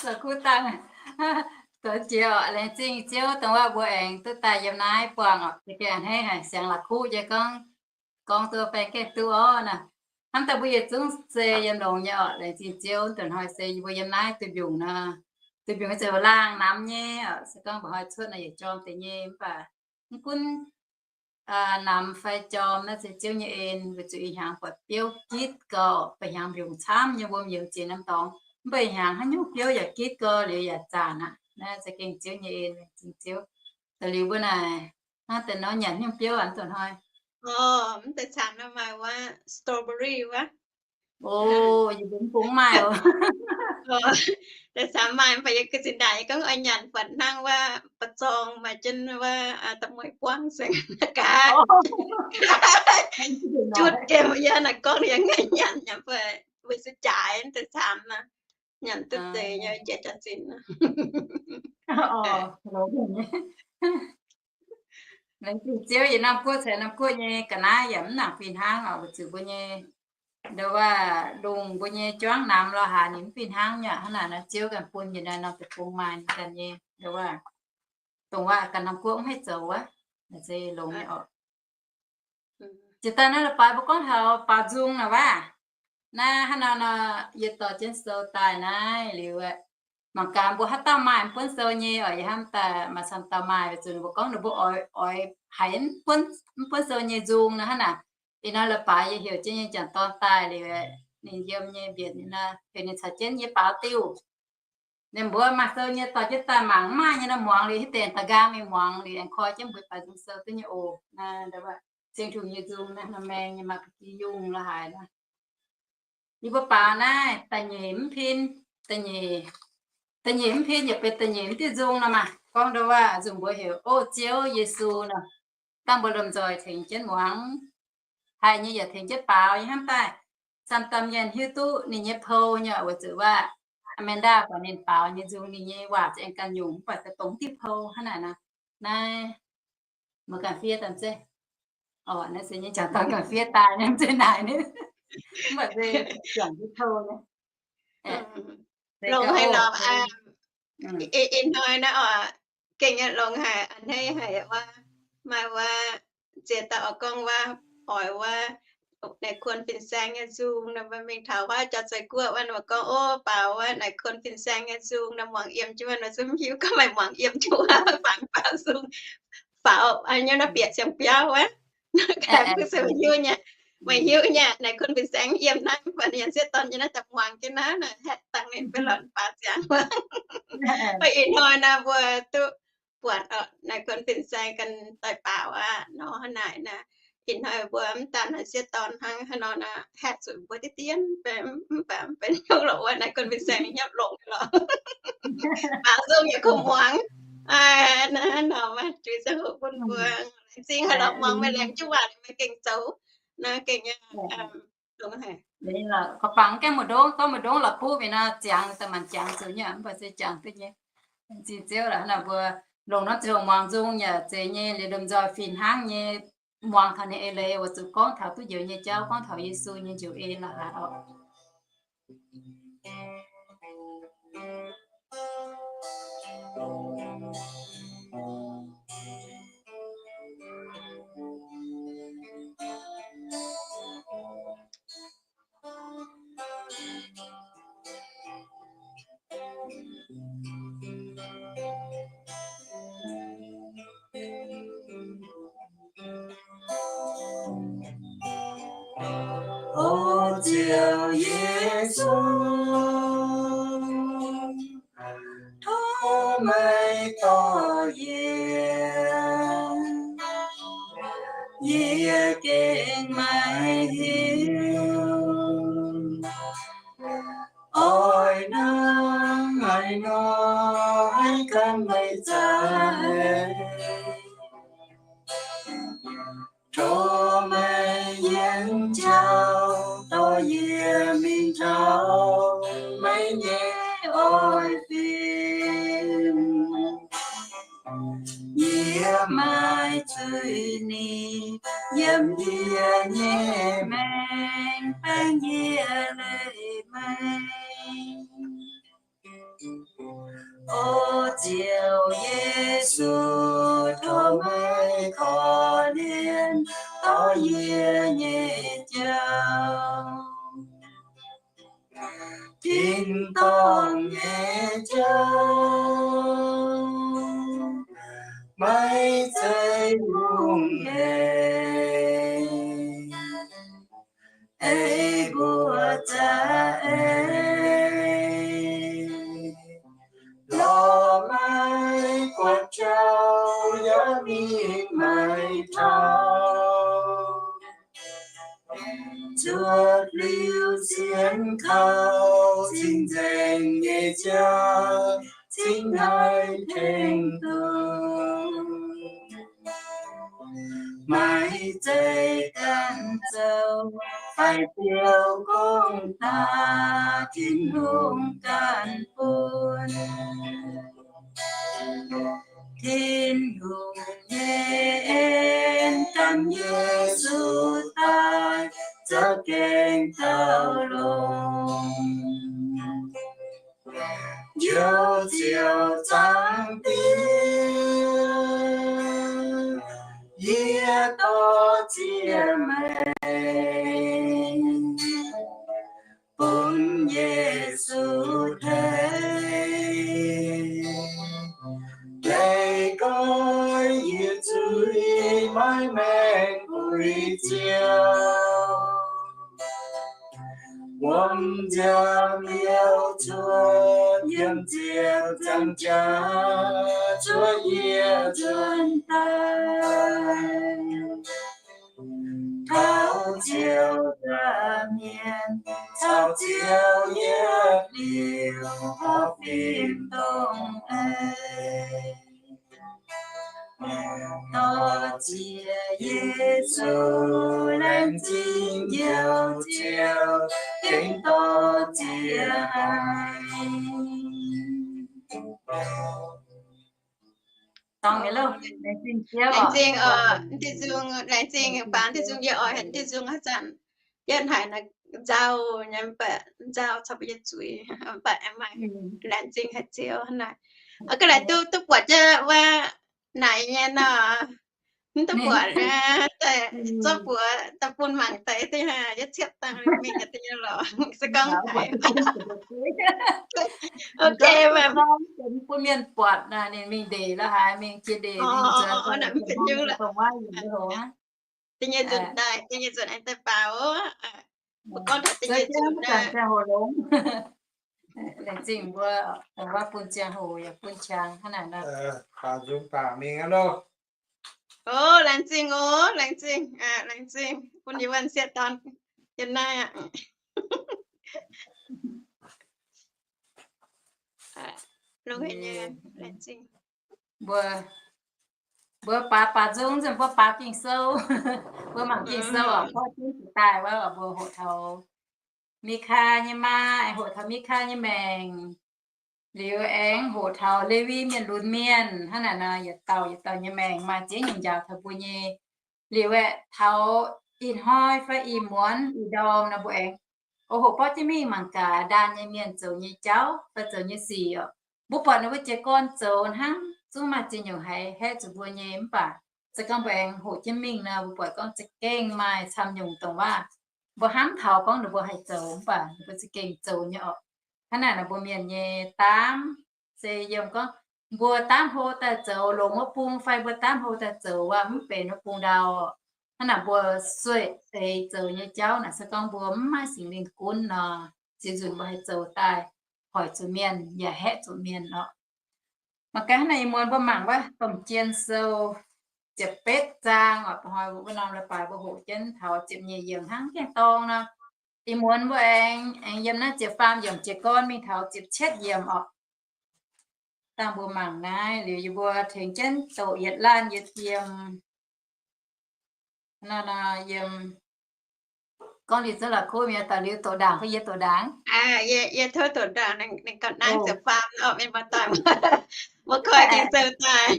La'kuqv dangh, zoux jiex oc. Laengz zingh Ziouv dongh waac mbuo aengx duqv daaih yiem naaiv buangh oc. Za'gengh a'hneiv haic, siangx la'kuqv nyei gorngv, gorngv duqv baeng gaengh duqv orv naaic. Hnamv daaih mbuo yietc zungv se yiem longx nyei oc. Laengz zingh Ziouv, dongh hnoi se mbuo yiem naaiv duih mbiungc nor, duih mbiungc se laangh namx nyei oc. Se gorngv mba'hnoi cuotv naaic yietc jorm deix nyei, mv baac mv gunv namx fai jorm naaiv se Ziouv nyei en, weic zuqc ih hnyangx buatc biouv gitv gau, ba'hnyangx mbiungc camv nyei, mbuo mbiungc ziex norm dorngx, mv baac ih hnyangx haaix nyungc biouv yaac gitv gau liuz yaac zaanc aqv. Naaiv za'gengh Ziouv nyei en, laengz zingh Ziouv. Da'liuz mbuo naaic hnangv deix nor nyanc nyungc biouv aqv, dongh hnoi. Mv deix camv nor maaih wuov strawberry wuov. O, yie mbuo mv bung maaih oc. Deix camv maaih, mv baac yie ga'zinh ndaangc yie gorngv oix nyanc buatc hnangv wuov ba'zorng maaih jienv wuov da'mueiz buangv se gaax. Jutv gemh yie naaic gorngv yie ngaih nyanc nyei, mv baac weic se jaaix deix camv nor, nyanc duqv deix nyei jiex jaax-zinh. Laengz zingh Ziouv, yietc norm guoqv caux norm guoqv nyei ga'naaiv yaac mv nangc fih hnangv oc, weic zuqc mbuo nyei, ndo wuov, lungh mbuo nyei juangv namx lorz haaix ninh mv fih hnangv nyei. Hnangv naaic nor Ziouv ganh bun yietc norm deic-bung maaih ninh ganh nyei, ndo wuov, dongh wuov ganh norm guoqv mv haih zoux wuov, naaic se longx nyei oc. Jiex daaih naaiv la'baaix mbuo gorngv taux baaux nzung naaic wuov. Naaiv hnangv nor nor, yie dorh jienv sou daaih naaiv liuz, mangc gaax mbuo haaix dauh maaih mv buonv sou nyei oc. Yie hnamv daaih maaih camv dauh maaih, weic zuqc ninh mbuo gorngv ninh mbuo oix, oix haiz mv buonv sou nyei nzung nor hnangv naaic. Ih hnoi la'baaix yie heuc jienv yie jangc dorn daaih liuz, ninh yiem nyei mbienc ninh nor, heuc ninh caux jienv yie baaux diuh. Ninh mbuo maaih sou nyei dorh jienv daaih mangc, mv maaih nyei nor muangx liuz, hitv deix da'nqaang mingh muangx liuz aengx koi jienv mbuo baaux nzung sou duqv nyei oc. Naaiv Cing-Hungh nyei nzung naaiv, norm maeng nyei maa ga'gi yungh lorz haaix naaiv. Yie mbuo baaux naaiv da'nyeic mv pin, da'nyeic, da'nyeic mv pin yaac benx da'nyeic mv diuh nzung nor maah. Gorngv ndo wuov nzung mbuo heuc O Ziouv Yesu nor. Dangh mbuo lomh nzoih tengx jienv muangx, haih nyei yaac tengx jienv baaux nyei hnamv daaih. Camv dauh mienh hiuv duqv ninh nyei pou nyei, weic zuqc wuov Amanda buatc ninh baaux nyei nzung, ninh nyei waac za'gengh ganh nyungc, mv baac dongh diuh pou hnangv naaic nor. Naaiv mbuo ganh fiev daaih zeiv. Orqc, naaiv se nyei jangx dorn ganh fiev daaih nyei, mv zeiz naaic ni. Mv baac se jangx diuh pou nyei. Longx haic lorqc. Ih hnoi naaiv oc, gengh nyei longx haic, a'hneiv haic wuov. Maaih wuov ziex dauh oix gorngv wuov, oix wuov naaic kuon fin-saeng nyei nzung nor, mbuo mingh taux wuov jauv-zeiv guoqv wuov, ninh mbuo gorngv, o, baaux wuov naaic kuon fin-saeng nyei nzung nor, muangx yiem jienv wuov nor, zungv mv hiuv gorngv maaih muangx yiem jienv wuov, fangx baaux nzung, faaux nyei nor bieqc siang-biauv wuov. Gaax mv se meih hiuv nyei, meih hiuv nyei naaic kuon fin-saeng yiem naaiv, mv baac ninh yaac sieqv dorn nyei naaiv daaih muangx jienv naaiv, naaic haeqv dangh ninh benx lornc baaux ziangx wuov. Mv baac ih hnoi naaiv mbuo duqv buatc naaic kuon fin-saeng ganh daaih baaux aqv nor, hnangv naaic naaic. Ih hnoi mbuo mv daan naaic sieqv dorn hnangv haaix nor naaic, haeqv zuqc mbuo diev dien, mv baac mv benx hnyouv lorqc wuov, naaic kuon fin-saeng ninh hnyouv longx lorqc. Baaux nzung yaac kungx muangx. Naaiv nor maiv juiz ziangh hoc bun mbuo laengz zingh haaix lorqc muangx meih laengz jienv waac meih gengh zoux. Naaiv gengh nyei. Gorngv bangc gaengh muoz-ndongv, gorngv muoz-ndongv la'kuqv mingh nor, ziangx daaih maanc ziangx zuqc nyei, mv baac se ziangx duqv nyei. Laengz zingh Ziouv lorqc, hnangv naaic mbuo longc norm ziangh hoc muangx nzung yaac zeiz nyei, liuz lomh nzoih fih hnangv nyei, muangx taux ninh eix leiz, weic zuqc gorngv taux duqv njoux nyei jauv, gorngv taux Yesu nyei njoux en lorqc haaix oc. O Ziouv Yesu, tov meih dorh yie, yie gengh maiv hiuv oix hnangv haaix nor haih gan meih za'eix. Tov meih yienx jauv dorh yie mingh taux meih nyei oix fim. Yie maaih zuiz-ningh yiem yie nyei maengc, baeng yie leiz meih. Ziouv Yesu, tov meih korv-lienh taux yie nyei jauv. Tin-dorngh nyei jauv, maiv zeiz lungh hec, ei mbuo za'eix lorz maiv buatc jauv yaac mingh maiv taux. Cuotv liuz sienx kaux cing-nzengc nyei jauv, cingx haih tengx duqv. Maiv zeiz ganh zoux fai ziouc gong daaih, Tin-Hungh ganh bun. Tin-Hungh nyei en gan Yesu daaih za'gengh taux longx. Njoux Ziouv Zaangc Diex, yie dor-ziec meih, bun Yesu tengx. Leiz goiv yie zuiz, maiv maengc puix Ziouv. Wuom nziaamv liouh cuotv yiem Ziouv ziangh jaax, zuov yie nzuonx daaih. Taux Ziouv nza'hmien, caux Ziouv yietc liuz, horpc fim dongh eix. Dor-ziec Yesu, laengz zingh Njoux Ziouv, gengh dor-ziec haic. Laengz zingh, laengz zingh, laengz zingh, baamz Tin-Hungh, yie oix hentv Tin-Hungh haaix zanc yie haiz naaiv nzauh nyei, mv baac nzauh caux mbuo nyei zuiz, mv baac aengx maaih laengz zingh haic Ziouv hnangv naaic. Ga'naaiv duqv, duqv buatc jienv wuov naaic nyei nor, mv duqv buatc, zorqv buoz daaih bun mangc deix deix, yie ciepv dangh mingh deix nyei lorqc, se gorngv haiz. Ok, mv bun mienh buatc, ninh mingh ndeic la'haaix, mingh jiex ndeic, mingh nzuonx, da'nyeic nzunc daaih, da'nyeic nzunc aengx daaih baaux. Mbuo gorngv taux da'nyeic nzunc daaih, ziangh hoc longx. Laengz zingh mbuo, wuov bun ziangh hoc yaac bun qangx hnangv naaic nor. Baaux nzung baaux mingh aqv loh. O, laengz zingh oc, laengz zingh, laengz zingh bun yie wuov sieqv dorn yiem naaiv aqv. Mbuo, mbuo baaux, baaux nzung nzunc mbuo baaux Ging-Sou. Mbuo mangc Ging-Sou oc, gorngv jienv jiex daaih wuov, mbuo hoqc taux Mikaa nyei maa, aengx hoqc taux Mikaa nyei maengc, liuz aengx hoqc taux Lewi mienh lunx mienh hnangv naaic nor, yietc dauh yietc dauh nyei maengc maaih ziex nyungc njaaux taux mbuo nyei. Liuz aeqv, taux ih hnoi fai ih muonz ih ndorm nor mbuo aengx oix hoqc borqv jienv mingh mangc gaax ndaam nyei mienh zoux nyei jauv fai zoux nyei sic oc. Mbuo buatc ninh mbuo jiez gorn zoux hnangv zungv maaih ziex nyungc haiz haeqv zuqc mbuo nyei, mv baac se gorngv mbuo aengx hoqc jienv mingh nor, mbuo buatc gorngv za'gengh maaih camv nyungc dongh waac mbuo hnamv taux gorngv ninh mbuo haih zoux, mv baac ninh mbuo za'gengh zoux nyei oc. Hnangv naaic nor mbuo mienh nyei daamv se yiem gorngv mbuo daamv hlo daaih zoux longx wuov bung fai mbuo daamv hlo daaih zoux waac mv benx wuov bung ndau. Hnangv naaic mbuo sueih deix zoux nyei jauv naaic se gorngv mbuo mv maaih Singx Lingh gunv nor, ziex nzunc mbuo haih zoux daaih hoic zuqc mienh yaac haeqv zuqc mienh oc. Mangc gaax hnangv naaic ih muonz mbuo mangc wuov Domh Jien Sou ziepc betv zaang oc. Ba'hnoi mbuo wuov norm leiz-baaix mbuo hoqc jienv taux ziepc nyeic yiemc hnangv gaengh dorng nor. Ih muonz mbuo aengx, aengx yiem naaiv ziepc faam yiemc jiez gorn mingh taux ziepc cietv yiemc oc. Dangh mbuo mangc naaiv liuz yie mbuo tengx jienv doqc yietc laanh yietc yiem. Nor, nor, yiem gorngv liuz zunv la'kuqv mienh daaih liuz doqc ndaangc fai yie doqc ndaangc? Yie, yie tov doqc ndaangc, ninh gauh nangv ziepc faam oc, mienh muoz-doic. Mbuo koi Ging-Sou daaih,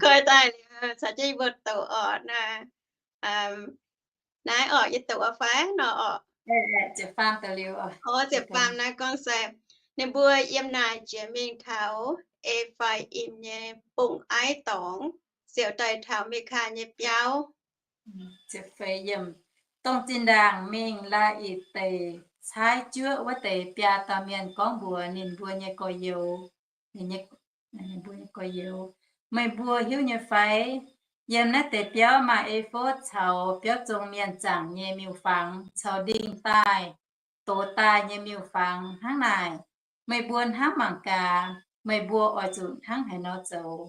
koi daaih liuz caux jienv yie mbuo doqc oc. Naaiv oc, yie doqc oc fai nor oc. Ziepc faam daaih liuz, o, ziepc faam naaiv gorngv se, Ninh mbuo yiem naaic jiex mingh taux E^faa^im nyei mbong-aiv dorngx, ziouc daaih taux Mikaa nyei biauv. Dongh zinh ndaangc mingh Laa^itc Deic caaiv juoqv wuov deix biaa dauh mienh gorngv mbuox ninh mbuo nyei gorx-youz, ninh mbuo nyei gorx-youz, Meih mbuo hiuv nyei fai? Yiem naaiv deix biauv maaih E^fotv caux biauv zong mienh zaangc nyei miuc-fangx, caux ndingh daaih, doz daaih nyei miuc-fangx hnangv naaic. Meih mbuo hnamv mangc gaax, meih mbuo oix zuqc hnangv haaix nor zoux.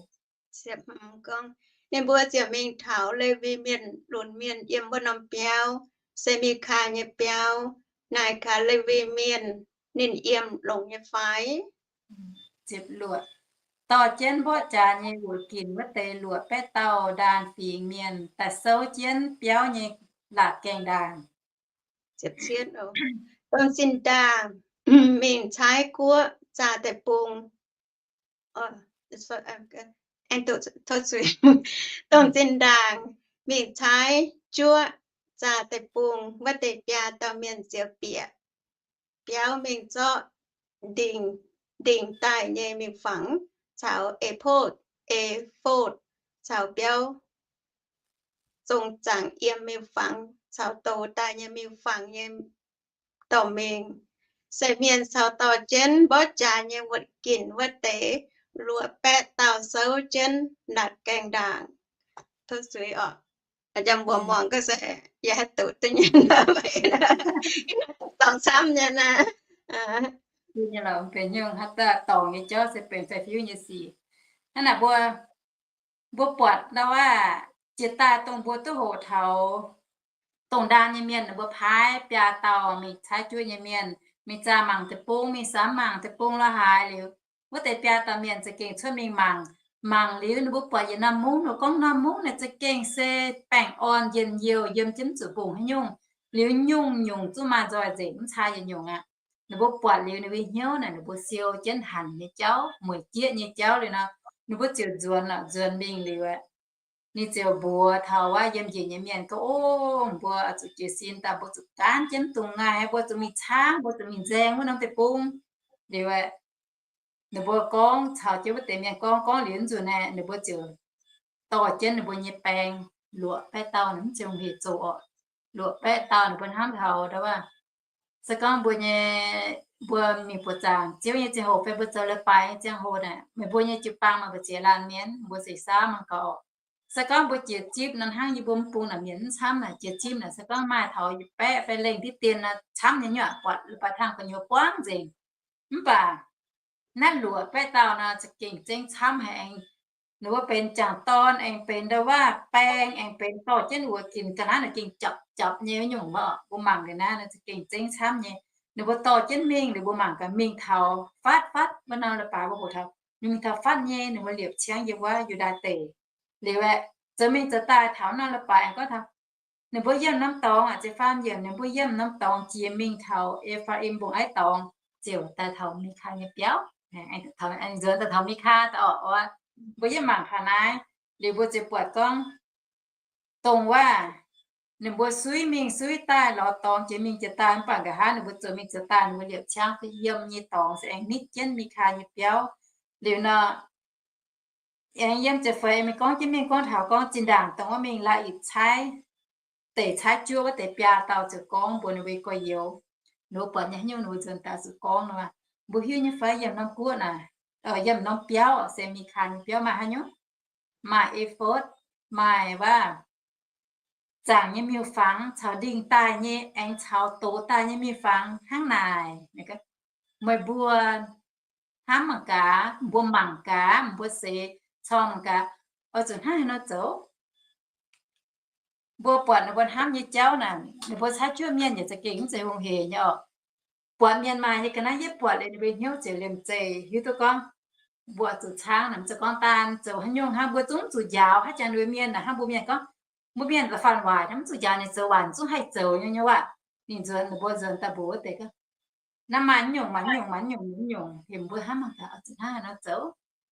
Ninh mbuo ziouc mingh taux Lewi Mienh lunx mienh yiem wuov norm biauv, se Mikaa nyei biauv. Naaic gaax Lewi Mienh, ninh yiem longx nyei fai? Dorh jienv mborqv jaax nyei wuoqc ginc wuov deix luoqc baeqv dauh ndaanh fingx mienh daaih souv jienv biauv nyei laatc gaengh ndaangc. Dongh zinh ndaangc mingh caaiv guoqv zaah deic-bung. Dongh zinh ndaangc mingh caaiv juoqv zaah deic-bung wuov deix biaa dauh mienh ziouc bieqc biauv mingh zorqv ndingh, ndingh daaih nyei miuc-fangx caux e^fotv, e^fotv caux biauv zong zaangc yiem miuc-fangx caux doz daaih nyei miuc-fangx nyei dorh mingh. Se mienh caux dorh jienv mborqv jaax nyei wuoqc ginc wuov deix luoqc baeqv dauh souv jienv laatc gaengh ndaangc. Tov zuiz oc. Jang mbuo muangx ga'se yaac haih doqc duqv nyei, dorngx camv nyei naaiv. Nyei lorqc, benx nyungc haaix dauh dorngc nyei jauv se benx faix-fiuv nyei sic. Hnangv naaic mbuo, mbuo buatc ndau aav, jiex daaih dongh mbuo duqv hoqc taux dongh ndaam nyei mienh ninh mbuo paaiv biaa dauh mingh caaiv juoqv nyei mienh, mingh zaah mangc deic-bung, mingh samx mangc deic-bung la'haaix liuz, wuov deix biaa dauh mienh za'gengh cuotv mingh mangc. Mangc liuz ninh mbuo buatc yietc norm mungv, ninh gorngv norm mungv naaic za'gengh se baengh orn njien-youh, yiem jienv mv zuqc mbungh haaix nyungc. Liuz nyungc-nyungc zungv maaih nzoih nzengc, mv caa yietc nyungc aqv. Ninh mbuo buatc liuz ninh mbuo hnyouv naaic, ninh mbuo siou jienv hanc nyei jauv, mueic jieqv nyei jauv liuz nor, ninh mbuo ziouc nzuonx, nzuonx mingh liuz aeqv, ninh ziouc mbuox taux wuov yiem njiec nyei mienh gorngv, O, mbuo zuqc jiez sin daaih, mbuo zuqc gaanv jienv dungz naaiv, mbuo zuqc mingh caangv, mbuo zuqc mingh nzaeng wuov norm deic-bung. Liuz aeqv, ninh mbuo gorngv caux jienv wuov deix mienh gorngv, gorngv liuz nzunc naaic, ninh mbuo ziouc dorh jienv ninh mbuo nyei baeng luoqc baeqv dauh, mv zeiz hungh heic zoqc oc, luoqc baeqv dauh ninh mbuo hnamv taux ndau wuov, se gorngv mbuo nyei, mbuo mingh buoqc zaangc Ziouv nyei ziangh hoc fai mbuo zoux leiz-baaix nyei ziangh hoc naaic, meih mbuo nyei jiu-baang maaih mbu'ziex laanh mienh, mbuo seix saauv mangc gaax. Se gorngv mbuo jiex zipv nor, hnangv yie mbuo mv bung naaic mienh mv camv naaic, jiex zipv naaic se gorngv maaih taux yietc baeqv fai lengh diqv dien nor, camv nyei nyuoqc, buatc leiz-baaix tangh gu'nyuoz buangv nzengc. Mv baac naaiv luoqc baeqv dauh nor za'gengh zengv camv haic, aengx ninh mbuo benx jangc dorn, aengx benx ndau wuov baeng, aengx benx dorh jienv wuoqc ginc ga'naaiv naaic gengh japc-japc nyei nyungc wuov. Mbuo mangc liuz naaiv nor za'gengh zengv camv nyei. Ninh mbuo dorh jienv mingh liuz mbuo mangc gaax, mingh taux fatv, fatv wuov norm leiz-baaix mbuo hoqc taux, ninh mingh taux fatv nyei, ninh mbuo liepc ciangv yiem wuov Yu^ndai Deic. Liuz aeqv, zoux mingh zoux daaih taux norm leiz-baaix aengx gorngv taux ninh mbuo yiem norm dorngx aqv, ziepc faam yiemc, ninh mbuo yiem norm dorngx jiex mingh taux E^faa^im mbong-aiv dorngx, ziouc daaih taux Mikaa nyei biauv. Nzuonx daaih taux Mikaa daaih oc. Mbuo yiem mangc taux naaiv liuz mbuo ziouc buatc gorngv dongh wuov ninh mbuo suiv mingh suiv daaih, lorz dorngx jiex mingh jiex daaih, mv baac nqa'haav ninh mbuo zoux mingh zoux daaih ninh mbuo liepc ciangv se yiem nyei dorngx se aengx nitv jienv Mikaa nyei biauv. Liuz nor, aengx yiem ziepc feix mingh gorngv jienv mingh gorngv taux gorngv zinh ndaangc dongh wuov mingh Laa^itc caaiv deic caaiv juov wuov deix biaa dauh ziouc gorngv mbuox ninh mbuo gorx-youz, ninh mbuo buatc nyei haaix nyungc ninh mbuo nzuonx daaih zuqc gorngv nor, mbuo hiuv nyei fai yiem norm guoqv naaic, yiem norm biauv se Mikaa nyei biauv maaih haaix nyungc? Maaih e^fotv, maaih wuov zaangc nyei miuc-fangx caux ndingh daaih nyei aengx caux doz daaih nyei miuc-fangx hnangv naaic. Meih mbuo hnamv mangc gaax, mbuo mangc gaax, mbuo seix corng mangc gaax, oix zuqc hnangv haaix nor zoux? Mbuo buatc ninh mbuo hnamv nyei jauv naaic, ninh mbuo caaiv juov mienh yaac za'gengh mv zeiz hungh heic nyei oc. Buatc mienh maaih nyei ga'naaiv yietv buatc liuz ninh mbuo hnyouv ziouc liemh zeih hiuv duqv gorngv mbuo zuqc caangv naaic, mv zeiz gorngv daan zoux haaix nyungc hnangv, mbuo zungv zuqc njaaux haaix jangx ninh mbuo mienh naaic hnangv mbuo mienh gorngv, mbuo mienh la'faanh waaic hnangv, mv zuqc njaaux ninh zoux waaic, zungv haih zoux nyei nyei waac. Ninh nzuonx, ninh mbuo nzuonx daaih mbuox wuov deix gorngv, naaiv maaih nyungc, maaih nyungc, maaih nyungc, maaih nyungc, heuc mbuo hnamv mangc gaax oix zuqc hnangv haaix nor zoux.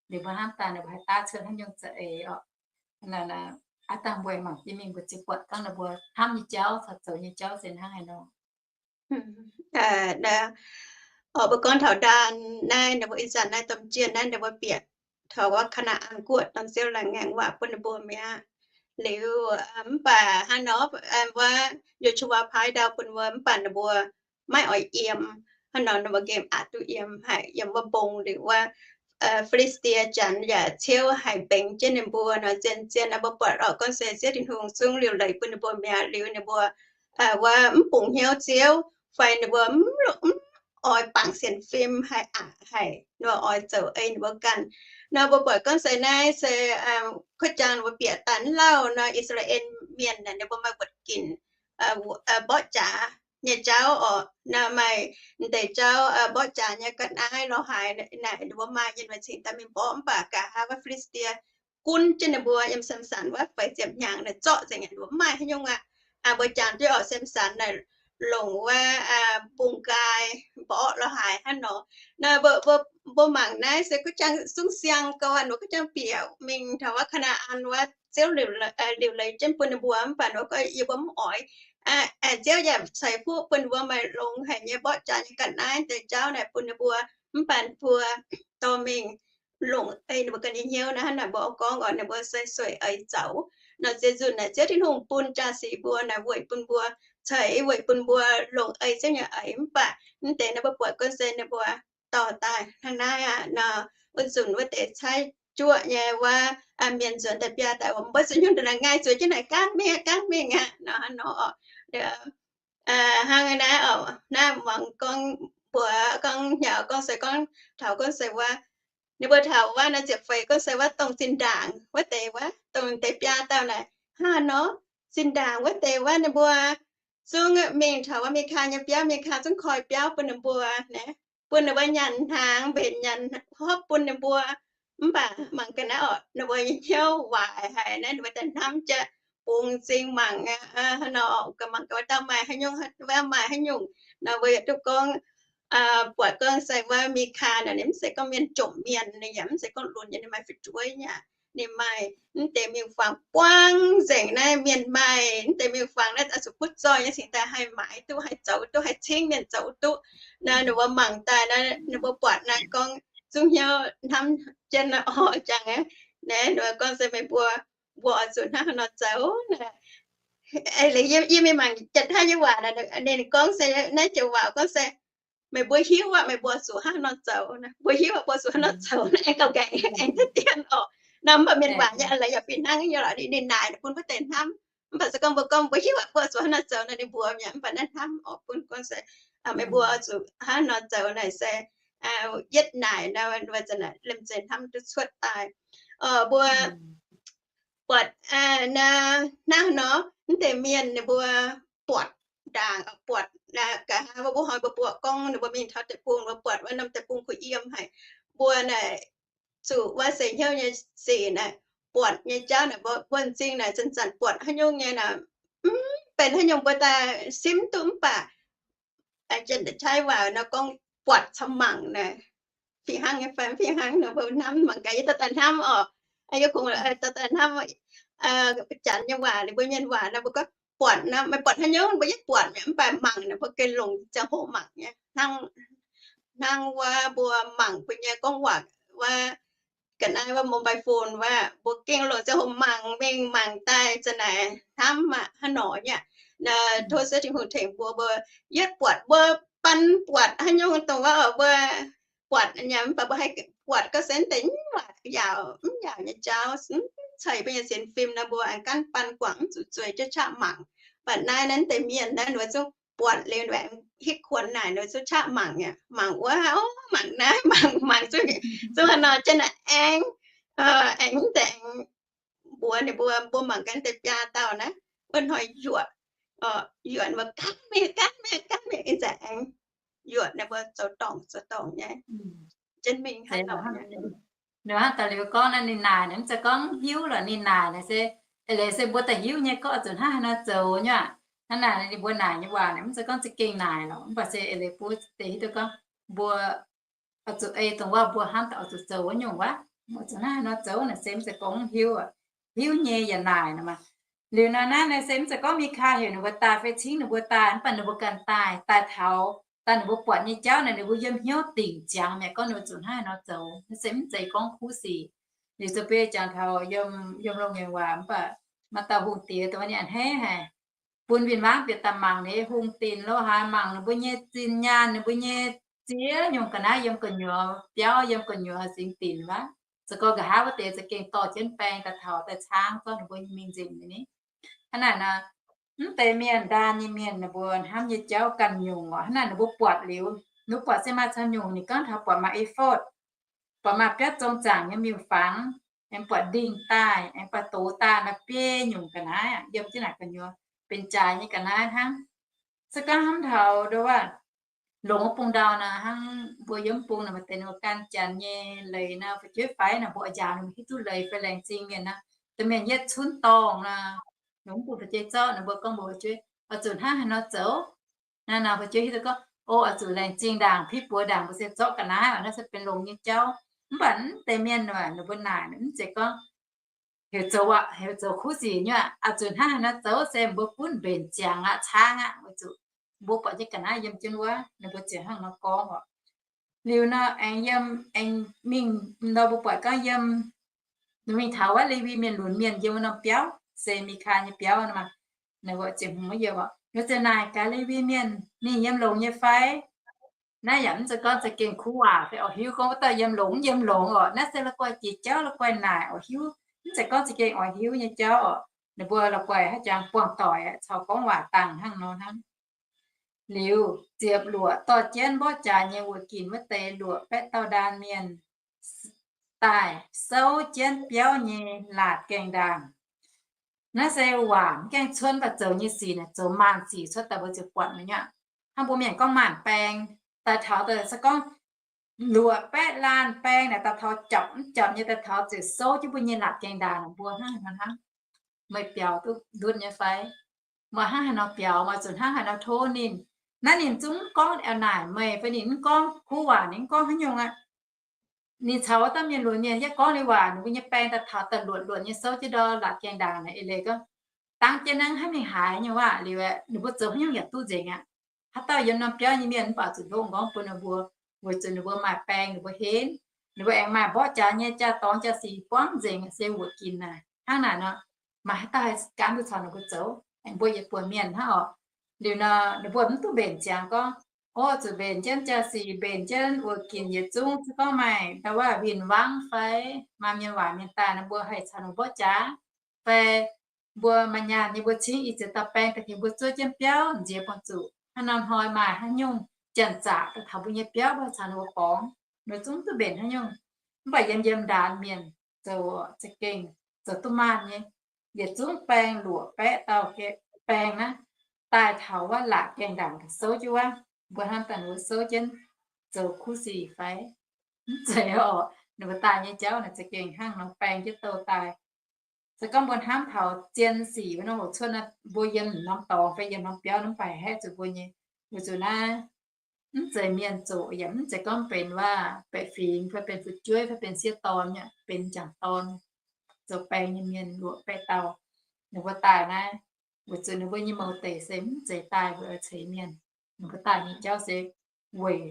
Ninh mbuo hnamv daaih ninh mbuo haih daav cuotv haaix nyungc za'eix oc. Aav dangh mbuo mangc jienv mingh mbuo ziouc buatc gorngv ninh mbuo hnamv nyei jauv caux zoux nyei jauv se hnangv haaix nor. Oc, mbuo gorngv taux ndaan naaiv, ninh mbuo ih zanc naaiv domh jien naaiv ninh mbuo bieqc taux wuov Kaa^naa^an Guoqv, dorh Ziouv laengz ngaengc waac bun ninh mbuo mi'aqv. Liuz mv baac hnangv nor, wuov Yo^su^waa paaiv ndau bun mbuo, mv baac ninh mbuo maiv oix yiem. Hnangv nor ninh mbuo nqemh aqc duqv yiem haic, yiem wuov mbong liuz wuov Fi^li^saa^die Janx yaac ciouv haic mbengx jienv ninh mbuo nor. Zien-zien naaiv mbuo buatc oc, gorngv se Ziouv Tin-Hungh zungv liuc leiz bun ninh mbuo mi'aqv. Liuz ninh mbuo wuov mv bungx hnyouv Ziouv, fai ninh mbuo mv oix bangc sienx fim haic, aqc haic, ninh mbuo oix zoux ei ninh mbuo ganh. Nor mbuo buatc gorngv se naaiv se kuv jangx ninh mbuo bieqc daaih lauh nor, I^saa^laa^en Mienh naaic ninh mbuo maaih wuotc ginc mborqv jaax nyei jauv oc. Naaiv maaih deix jauv mborqv jaax nyei ga'naaiv lorz haaix naaic ninh mbuo maaih nyei, ninh mbuo cingx daaih mingh mborqv. Mv baac nqa'haav wuov Fi^li^saa^die gunv jienv ninh mbuo yiem Samx^san wuov feix ziepc hnyangx naaic zorqv nzengc, ninh mbuo mv maaih haaix nyungc aqv. Mbuo jangx jienv oc, Samx^san naaic longc wuov mbungv nqaai mborqv lorz haaix hnangv nor. Naaiv mbuo mangc naaiv se kuv jangx zungv siang gau aqv, ninh mbuo kuv jangx bieqc mingh taux wuov Kaa^naa^an wuov, Ziouv liuc leiz jienv bun ninh mbuo, mv baac ninh mbuo gorngv yie mbuo mv oix. Ziouv yaac ceix fuqv bun ninh mbuo maaih longx haic nyei mborqv jaax nyei ga'naaiv deix jauv naaic bun ninh mbuo, mv baac ninh mbuo dorh mingh longc ei ninh mbuo ganh nyei hnyouv naaiv. Hnangv naaic mbuo gorngv oc, ninh mbuo se sueih eix zaux. Nor ziex nzunc naaic Ziouv Tin-Hungh bun jaa-sic mbuo naaic weic bun mbuo ceix, weic bun mbuo longc ei Ziouv nyei eix. Mv baac mv deix naaiv mbuo buatc gorngv se ninh mbuo dorh daaih hnangv naaiv aqv nor. Wuov nzunc wuov deix caaiv juoqv nyei wuov mienh nzuonx daaih biaa daaih, mbuo zuqc nyungc daaih ngaih zueiz jienv naaic gaanv mingh, gaanv mingh aqv nor. Hnangv naaiv oc, naaiv muangx gorngv mbuox gorngv hnyouv gorngv se gorngv taux gorngv se wuov, ninh mbuo taux wuov naaiv ziepc feix gorngv se wuov dongh zinh ndaangc wuov deix, wuov dongh deix biaa dauh naaic hnangv nor. Zinh ndaangc wuov deix wuov ninh mbuo zungv mingh taux wuov Mikaa nyei biauv, Mikaa zungv koi biauv bun ninh mbuo naaiv, bun ninh mbuo nyanc hnaangx, mbenc nyanc hopv bun ninh mbuo. Mv baac mangc ga'naaiv oc, ninh mbuo nyei hnyouv waaic haic naaiv, ninh mbuo daaih hnamv jiex bungx m'zing mangc hnangv nor, mangc gaax wuov dauh maaih haaix nyungc, wuov maaih haaix nyungc. Nor mbuo yaac duqv gorngv buatc gorngv se wuov Mikaa naaic ninh mv zeiz gorngv mienh jomc mienh, ninh yaac mv zeiz gorngv lunx nyei, ninh maaih fu'jueiv aqv. Ninh maaih mv deix miuc-fangx buangv nzengc naaiv, mienh maaih mv deix miuc-fangx naaiv oix zuqc butv zoih nyei cingx daaih haih maaiz duqv, haih zoux duqv, haih cingv mienh zoux duqv. Naaiv ninh mbuo mangc daaih naaiv, ninh mbuo buatc naaiv gorngv zungv hnyouv hnamv jienv naaiv oc, jangx naaiv, ninh mbuo gorngv se meih mbuo, mbuo oix zuqc hnangv haaix nor zoux naaiv. Yie mingh mangc Janx-Taiv nyei waac, ninh gorngv se naaiv joux waac gorngv se, meih mbuo hiuv aqv, meih mbuo zuqc hnangv haaix nor zoux. Mbuo hiuv aqv, mbuo zuqc hnangv haaix nor zoux, aengx gauh gaengh aengx duqv dien oc. Nor mv baac mienh waac nyei a'leiz yaac fih hnangv nyei lorqc, ninh naaic bun wuov deix hnamv. Mv baac se gorngv mbuo gorngv mbuo hiuv aqv, mbuo zuqc hnangv nor zoux nor, ninh mbuox mi'aqv. Mv baac naaiv hnamv oc, bun gorngv se meih mbuo zuqc hnangv nor zoux naaic se yietv naaic nor, mbuo liemh zeih hnamv duqv cuotv daaih. Mbuo buatc hnangv nor, mv deix mienh ninh mbuo buatc ndaangc, buatc nqa'haav mbuo mbuo hnoi mbuo buatc gorngv ninh mbuo mingh taux deic-bung, mbuo buatc wuov norm deic-bung kuh yiem haic. Mbuo naaic zuqc wuov seix hnyouv nyei sic naaic, buatc nyei jauv naaic, mbuo wuov m'zing naaic zanc-zanc buatc haaix nyungc nyei naaic, mv benx haaix nyungc mbuo daaih simv duqv. Mv baac Janx-Taiv waac nor gorngv buatc caux mangc naaic, fih hnangv nyei fai mv fih hnangv nor, mbuo hnamv mangc gaax, yie dorh daaih hnamv oc. Yie kungx dorh daaih hnamv Janx nyei waac, ninh mbuo mienh waac nor mbuo gorngv buatc nor, meih buatc haaix nyungc mbuo yietv buatc mi'aqv, mv baac mangc naaic mbuo gengh longc ziangh hoc mangc nyei. Hnangv, hnangv wuov mbuo mangc mbuo nyei gorngv waac wuov, ga'naaiv wuov mobile phone wuov, mbuo gengh longc ziangh hoc mangc mingh mangc daaih zanc naaic hnamv aqv, hnangv nor nyei. Tov Ziouv Tin-Hungh tengx mbuo, mbuo yietv buatc mbuo ban buatc haaix nyungc dongh wuov oc, mbuo buatc nyei, mv baac mbuo haih buatc gauh se deix mv yaauc, mv yaauc nyei jauv, mv ceix mbuo nyei sienx fim nor, mbuo aengx gaanv ban guangc mv zuqc zueih jienv qaqv mangc. Mv baac naaiv naaiv deix mienh naaiv ninh mbuo zungv buatc liuz ninh mbuo aengx hitv kuonx naaic, ninh mbuo zungv qaqv mangc aqv. Mangc wuov, o, mangc naaiv, mangc, mangc zungv, zungv haaix nor jienv naaic aengx, aengx deix aengx mbuox ninh mbuo, mbuo mangc gaax deix biaa dauh naaiv, wuov hnoi yuoqc, yuoqc ninh mbuo gaanv mingh, gaanv mingh, gaanv mingh, ih zanc aengx yuoqc ninh mbuo zoux dorngc zoux dorngc nyei. Jienv mingh hnangv nor. Ninh hnangv daaih liuz gorngv naaiv ninh naaic naaic, mv zeiz gorngv hiuv lorqc, ninh naaic naaic se, eix leiz se mbuo daaih hiuv nyei gorngv zuqc hnangv haaix nor zoux nyei aqv. Hnangv naaic ninh mbuo naaic nyei waac naaic mv zeiz gorngv za'gengh naaic lorqc, mv baac se eix leiz bun deix hiuv duqv gorngv mbuo oix zuqc ei dongh wuov mbuo hnamv daaih oix zuqc zoux wuov nyungc wuov, mbuo zuqc hnangv haaix nor zoux naaic se mv zeiz gorngv hiuv aqv. Hiuv nyei yaac naaic nor maah. Liuz nor naaiv naaic se mv zeiz gorngv Mikaa heuc ninh mbuo daaih fai cingv ninh mbuo daaih, mv baac ninh mbuo ganh daaih, daaih taux daaih ninh mbuo buatc nyei jauv naaic ninh mbuo yiem hnyouv dingc ziangx mi'aqv, gorngv ninh mbuo zuqc hnangv haaix nor zoux. Naaiv se mv zeiz gorngv kuv sic. Liuz zoux beiv jangx taux yiem, yiem longx nyei waac mv baac maaih dauh hungh diex dongh ninh a'hneiv haic, bun win-wangv bieqc daaih mangc ninh hungh dinc lo haaix, mangc ninh mbuo nyei zinh nyaanh, ninh mbuo nyei ziex nyungc ga'naaiv yiem gu'nyuoz biauv, yiem gu'nyuoz singx dinc wuov. Se gorngv nqa'haav wuov deix za'gengh dorh jienv baeng daaih taux daaih caangv zorqv ninh mbuo nyei mingh nzengc nyei ni. Hnangv naaic nor, mv deix mienh, ndaam nyei mienh, ninh mbuo hnamv nyei jauv ganh nyungc oc. Hnangv naaic ninh mbuo buatc liuz, ninh mbuo buatc se maaih camv nyungc, ninh gorngv taux buatc maaih effort, buatc maaih biauv zong zaangc nyei miuc-fangx, aengx buatc ndingh daaih, aengx buatc doz daaih, maaih biei nyungc ga'naaiv yiem jienv naaic gu'nyuoz benx jaaix nyei ga'naaiv hnangv. Se gorngv hnamv taux ndo wuov, longx wuov bung ndau nor, hnangv mbuo yiem bung naaic maaih deix ninh mbuo gan janx nyei leiz nor, fu'jueiv faix naaic mbuo oix njaaux ninh mbuo hiuv duqv leiz fai laengz zingh mienh nor, da'mienh yietv cunv dorngh nor, longx wuov bung fu'jueiv zorqv ninh mbuo gorngv mbuox fu'jueiv, oix zuqc hnangv haaix nor zoux. Naaiv nor fu'jueiv hiuv duqv gorngv, o, oix zuqc laengz zingh ndaangc, piv buoz ndaangc, mbuo se zorqv ga'naaiv oc. Naaiv se benx longx nyei jauv. Mv baac mv deix mienh, ninh mbuo naaic mv zeiz gorngv heuc zoux, heuc zoux kuv sic nyei aqv, oix zuqc hnangv haaix nor zoux se mbuo gunv mbenc ziangx aqv, caangv aqv, weic zuqc mbuo buatc jienv ga'naaiv yiem jienv wuov, ninh mbuo ziouc hnangv nor gorngv oc. Liuz nor aengx yiem, aengx mingh nor mbuo buatc gorngv yiem, ninh mingh taux wuov Lewi mienh lunx mienh yiem wuov norm biauv, se Mikaa nyei biauv nor maah, ninh mbuo ziouc hmz wuov yiem oc, ninh ziouc naaic gaax Lewi mienh, ninh yiem longx nyei fai? Naaiv yaac mv zeiz gorngv za'gengh kuv waac fai oix hiuv gorngv wuov dauh yiem longx mv yiem longx oc. Naaiv se la'guaih jiex jauv, la'guaih naaic oix hiuv, mv zeiz gorngv za'gengh oix hiuv nyei jauv oc. Ninh mbuo la'guaih haaix jangx buangh doic caux gorngv waac dangh hnangv nor hnangv. Liuz ziepc luoqc, dorh jienv mborqv jaax nyei wuoqc ginc wuov deix luoqc baeqv dauh ndaam mienh daaih souv jienv biauv nyei laatc gaengh ndaangc. Naaiv se waac mv gaengh cuotv, mv baac zoux nyei sic naaic zoux maanc sic cuotv daaih mbuo ziouc buatc mi'aqv. Hnangv mbuo mienh gorngv maanc baeng, daaih taux daaih se gorngv luoqc baeqv laanh baeng naaic daaih taux japc mv japc nyei daaih taux ziouc souv jienv mbuo nyei laatc gaengh ndaangc, mbuo hnangv haaix nor hnangv, meih biaux duqv ndutv nyei fai? Meih hnangv haaix nor biaux, meih zuqc hnangv haaix nor tov ninh. Naaiv ninh zungv mv gorngv a'naaic meih fai ninh mv gorngv kuv waac, ninh mv gorngv haaix nyungc aqv. Ninh caux wuov dauh mienh lunx mienh yietv gorngv liuz waac, ninh mbuo nyei baeng daaih taux daaih luoqc luoqc nyei souv jienv ndor laatc gaengh ndaangc naaic eix leiz gorngv, dangv jienv naaiv haaix mingh haaix nyungc waac liuz, ninh mbuo zoux haaix nyungc yaac duqv nzengc aqv. Haaix dauh yiem norm biauv nyei mienh mv baac zuqc ndoqv nqorngv bun ninh mbuo, weic zuqc ninh mbuo maaih baeng ninh mbuo henv, ninh mbuo aengx maaih mborqv jaax nyei jaa-dorngx jaa-sic buangv nzengc se wuoqc ginc naaic. Hnangv naaic nor, maaih haaix dauh haih gaanv duqv caux ninh mbuo zoux? Aengx mbuo yietc buonc mienh hnangv oc. Liuz nor ninh mbuo mv duqv mbenc ziangx gorngv, o, zuqc mbenc jienv jaa-sic, mbenc jienv wuoqc ginc yietc zungv, se gorngv maaih ndau wuov win-wangv fai maaih mienh waaic mienh daaih nor, mbuo haih caux ninh mborqv jaax, fai mbuo maaih nyaanh nyei mbuo cingv i ziex dauh baeng daaih tengx mbuo zuov jienv biauv nziex buangh zuqc. Hnangv nor hnoi maaih haaix nyungc janx-zaqc daaih taux mbuo nyei biauv, mbuo caux ninh mbuo borngz, ninh zungv duqv mbenc haaix nyungc. Mv baac yiem yiem ndaamv mienh zoux za'gengh zoux duqv maanh nyei. Yietc zungv baeng luoqc baeqv dauh baeng naaiv daaih taux wuov laatc gaengh ndaangc souv jienv wuov, mbuo hnamv daaih ninh mbuo souv jienv zoux kuv sic fai? Mv zeiz oc. Ninh mbuo daaih nyei jauv naaic za'gengh hnangv nor baeng jienv douh daaih. Se gorngv mbuo hnamv taux zien sic wuov norm hoc cuotv naaiv, mbuo yiem norm dorngx fai yiem norm biauv naaiv mv baac haih zuqc mbuo nyei, weic zuqc naaiv mv zeiz mienh zoqc, yaac mv zeiz gorngv benx waac-baeqc fingx fai benx fu'jueiv fai benx sieqv dorn, yaac benx m'jangc dorn zoux baeng nyei mienh luoqc baeqv dauh. Ninh mbuo daaih naaiv weic zuqc ninh mbuo nyei mouz deic se mv zeiz daaih weic oix ceix mienh. Ninh mbuo daaih nyei jauv se weic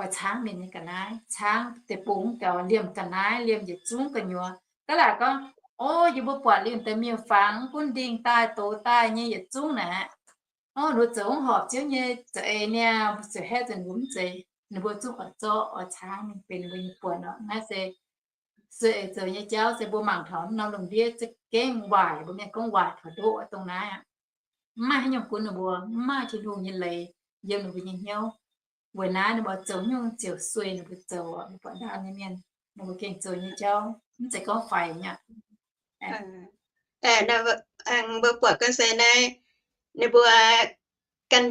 oix caangv mienh nyei ga'naaiv, caangv deic-bung gaux, liemh ga'naaiv, liemh yietc zungv gu'nyuoz. Da'laaic gorngv, o, yie mbuo buatc liemh deix miuc-fangx gunv ndingh daaih, doz daaih nyei yietc zungv naaic, o, ninh mbuo zoux mv horpc Ziouv nyei za'eix niaa, ziouc haeqv zuqc ninh mbuo mv zeiz, ninh mbuo zungv oix zorqv oix caangv mingh benx ninh mbuo nyei buonc oc. Naaiv se sueih eix zoux nyei jauv se mbuo mangc taux norm lungh ndiev za'gengh waaic, mbuo mienh gorngv waaic taux ndoqv dongh naaiv aqv. Mv maaih haaix nyungc gunv ninh mbuo, mv maaih Tin-Hungh nyei leiz yiem ninh mbuo nyei hnyouv. Weic naaiv ninh mbuo zoux nyungc ziouc sueih ninh mbuo zoux oc. Mbuo buatc ndaamv nyei mienh, ninh mbuo gengh zoux nyei jauv mv zeiz gorngv faix nyei aqv. Mbuo buatc ganh se naaiv, ninh mbuo ganh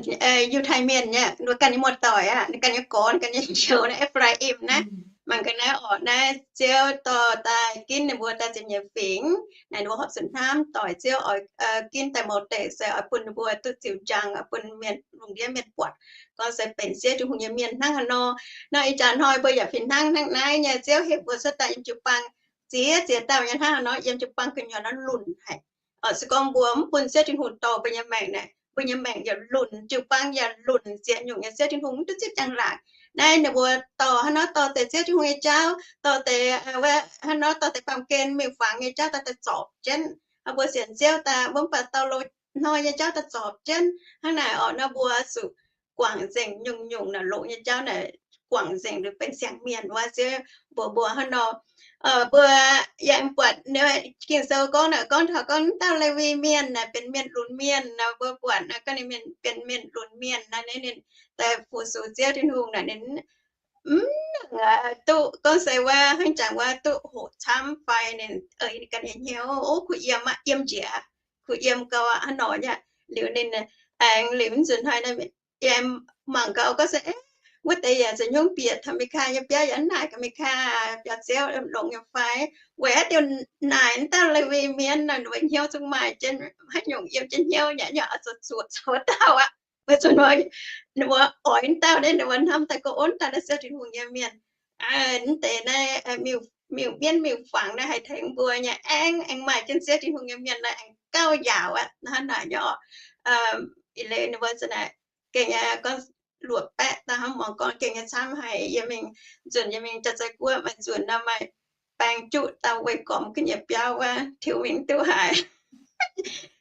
Yiutai Mienh nyei, ninh mbuo ganh nyei muoz-doic aqv, ninh ganh nyei gorx, ninh ganh nyei njoux naaiv, E^faa^im naaiv, mangc ga'naaiv orqc, naaiv Ziouv dorh daaih ginv ninh mbuo daaih ziepc nyeic fingx. Naaiv ninh mbuo horpc zuqc hnamv doic Ziouv oix ginv daaih mouz deic se oix bun ninh mbuo duqv ziux njang, oix bun mienh lungh ndiev mienh buatc gorngv se benx Ziouv Tin-Hungh nyei mienh hnangv haaix nor. Nor ih jaax hnoi mbuo yaac fih hnangv hnangv naaiv nyei. Ziouv heuc mbuo cuotv daaih yiem jiu-baang ziex ziex dauh nyei hnangv haaix nor, yiem jiu-baang gu'nyuoz nor lunc haic. Se gorngv mbuo mv bun Ziouv Tin-Hungh dorh mbuo nyei maengc naaic, mbuo nyei maengc yaac lunc, jiu-baang yaac lunc, ziex nyungc nyei Ziouv Tin-Hungh mv duqv zipv jangx laangc. Naaiv ninh mbuo dorh hnangv nor dorh deix Ziouv Tin-Hungh nyei jauv, dorh deix, hnangv nor dorh deix baamh gen miuc-fangx nyei jauv daaih daaih zorpc jienv. Mbuo sienx Ziouv daaih mbuo mv baac dau loz-hnoi nyei jauv daaih zorpc jienv. Hnangv naaic orqc, nor mbuo zuqc guangc nzengc nyungc-nyungc naaic loz nyei jauv naaic, guangc nzengc liuz benx siang-mienh wuov. Ziouv mbuox mbuo hnangv nor. Mbuo yaac buatc Ging-Sou gorngv naaic, gorngv taux gorngv dauh Lewi Mienh naaic benx mienh lunx mienh nor, mbuo buatc naaiv gorngv ninh mienh benx mienh lunx mienh naaiv, ninh daaih fu-sux Ziouv Tin-Hungh naaic, ninh mv nangc duqv gorngv se wuov hnangv jangx wuov duqv hoqc camv fai ninh ganh nyei hnyouv, o, kuh yiem aqv, yiem njiec, kuh yiem gau aqv, hnangv nor aqv. Liuz ninh aengx liuz mv nzunc hnoi naaiv yie mangc gau gorngv se, wuov deix yaac zoux nyungc bieqc taux Mekaa nyei biauv yaac mv naaic gaax Mekaa biauv-ziouv longx nyei fai, weic haaix diuc naaic dauh Lewi Mienh nor, ninh mbuo hnyouv zungv maaih jienv haaix nyungc yiem jienv hnyouv nyei, nyei oix zuqc zuoqc zoux dauh aqv. Weic zuqc ninh mbuo oix dauh naaiv, ninh mbuo hnamv daaih gorngv, o, dauh naaiv Ziouv Tin-Hungh nyei mienh. Mv deix naaiv miuc-mienv miuc-fangx naaiv haih tengx mbuo nyei, aengx, aengx maaih jienv Ziouv Tin-Hungh nyei mienh naaiv aengx gauh yaauc aqv, hnangv naaic nyei orqc. Ih leiz ninh mbuo za'naaic gengh nyei gorngv luoqc baeqv daaih hnangv, muangx gorngv gengh nyei camv haic. Yie mingh nzunc, yie mingh Jaa-Zei Guoqv maaih nzunc nor, maaih baeng juqv dauh weih gormx ga'nyiec biauv wuov, tiux mingh duqv haic.